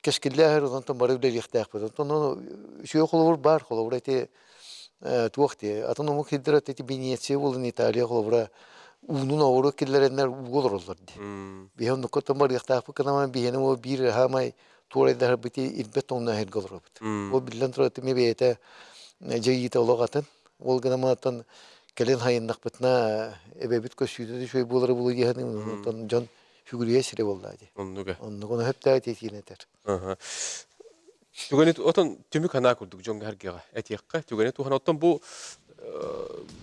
кэскиллээх онтон бары үлэлиэхтээхпит. Онтон үчүгэй холобур баар, холобура ити туох дии, атын омук сирдэрэ ити Венеция буолан Италия холобура уунун оҕуруо киллэрэннэр ууга олороллор дии. Биһи оннукка оттон барыахтаахпыт гынан биһиэнэ ол биир хаамай туорайдаһарбыт ирбэт тоҥно иһэргэ олоробут. Ол биллэн турар ити бэйэтэ дьайыыта олох атын. Ол гынан оттон кэлин хайыннахпытына эбэбит көссүүтэ үчүгэй буолара буолуо диэхин онтон дьон сүгүрүйэ сирэ буоллаа дии. Оннуга. Оннук ону сөптөөх этиитин этэр. Түгэни отон түмүк анаа курдук дьоҥҥо эргиэҕэ этиэххэ түгэни туһан оттон бу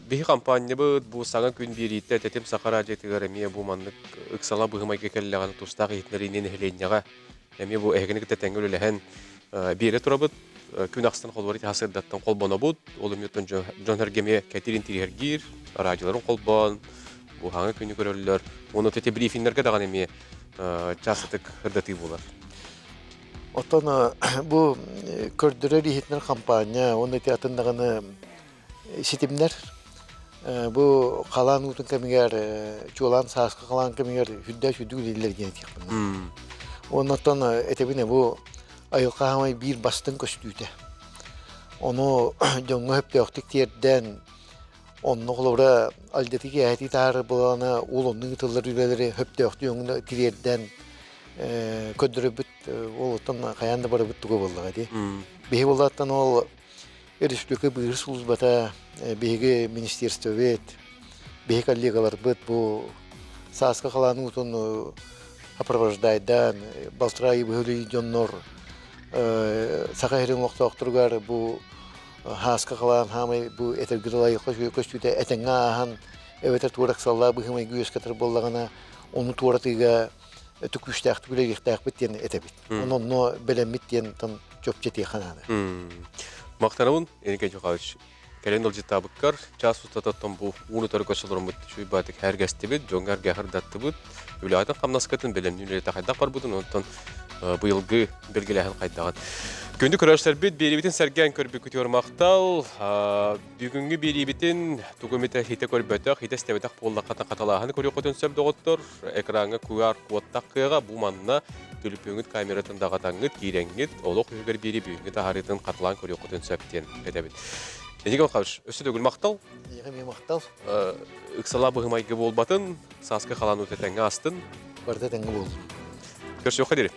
биһи компаниябыт бу саҥа күн биэриитэ тэтим саха радиотыгар эмиэ бу маннык ыксала быһымайга кэллэҕинэ тустаах иһитиннэриини нэһилиэнньэҕэ эмиэ бу эһигини кытта тэҥҥэ үлэлэһэн биэрэ турабыт күн ахсын холбор ити сырдаттан холбонобут ол эмиэ дьон эргэмиэ кэтирин тириһэргиир радиоларын холбоон бу хаҥа күнү көрөллөр уонна ити брифиннэргэ даҕаны эмиэ чаастатык ырдатыы буолар. Оттон бу көрдөрөр иһитинэр хампаанньа уонна ити атын даҕаны ситимнэр бу халаан уутун кэмигэр чуолаан сааскы халаан кэмигэр үрдээх үрдүк үлэлииллэр диэн этиэхпин. Уонна оттон этэбин бу айылҕа хаамай биир бастыҥ көстүүтэ. Ону дьоҥҥо сөптөөхтүк тиэрдэн, онно холобура алдьатыы кээһэтии таһаарар буоллаҕына, ол оннук ыытыллар үлэлэри сөптөөхтүк дьоҥҥо тириэрдэн көрдөрөрбүт ол оттон хайаан да барыбыт туга буоллаҕа дии. Биһи буоллааттан ол республика быыһыыр службата, биһиги министерствобит, биһи коллегаларбыт бу сааскы халаан уутун сопровождайдаан балтараа ый быһылыы дьоннор Саха сирин олохтоохторугар бу хааска халаан хаамай бу этэргэ дылы көстүүтэ этэҥҥэ ааһан эбэтэр туора ыксаллаах быһыы-майгы үөскэтэр буоллаҕына ону туоратыыга өтө күүстээхтик үлэлиэхтээхпит диэн этэбит. Онно онно бэлэммит диэн чопчу этиэххэ наада. Махтанабын, Иннокентий Михайлович. Кэлин ылдьыттаабыккар чаас устататтан бу ууну утары көрсөлөрүммүт үчүгэй баатык һэргэстибит, дьоҥҥо эргэхырдаттыбыт, үлэҕитин хамнаскытын бэлэмниир үлэтэ хайдах барбытын, онтон быйылгы бэлгэлээһин хайдаҕын. Күндү көрөөччүлэрбит, биэриибитин сэргээн көрбүккүтүгэр махтал. Бүгүҥҥү биэриибитин тугу эмитэ хитэ көрбөтөх, хитэ истэбэтэх буоллаххына хаталааһыны көрүөххүтүн сөп доҕоттор. Экраҥҥа QR кодтах кыаҕа бу манна түлүпүөҥҥүт камератын даҕатаҥҥыт, киирэҥҥит, олох үһүгэр биэри бүгүҥҥү таһаарыытын хатылаан көрүөххүтүн сөп диэн этэбит. Эдик Михайлович, өссө төгүл махтал. Эйиэхэ эмиэ махтал. Ыксала быһымайгы буолбатын, сааскы халаан уута этэҥҥэ астын. Барыта этэҥҥэ буоллун. Көрсүөххэ диэри.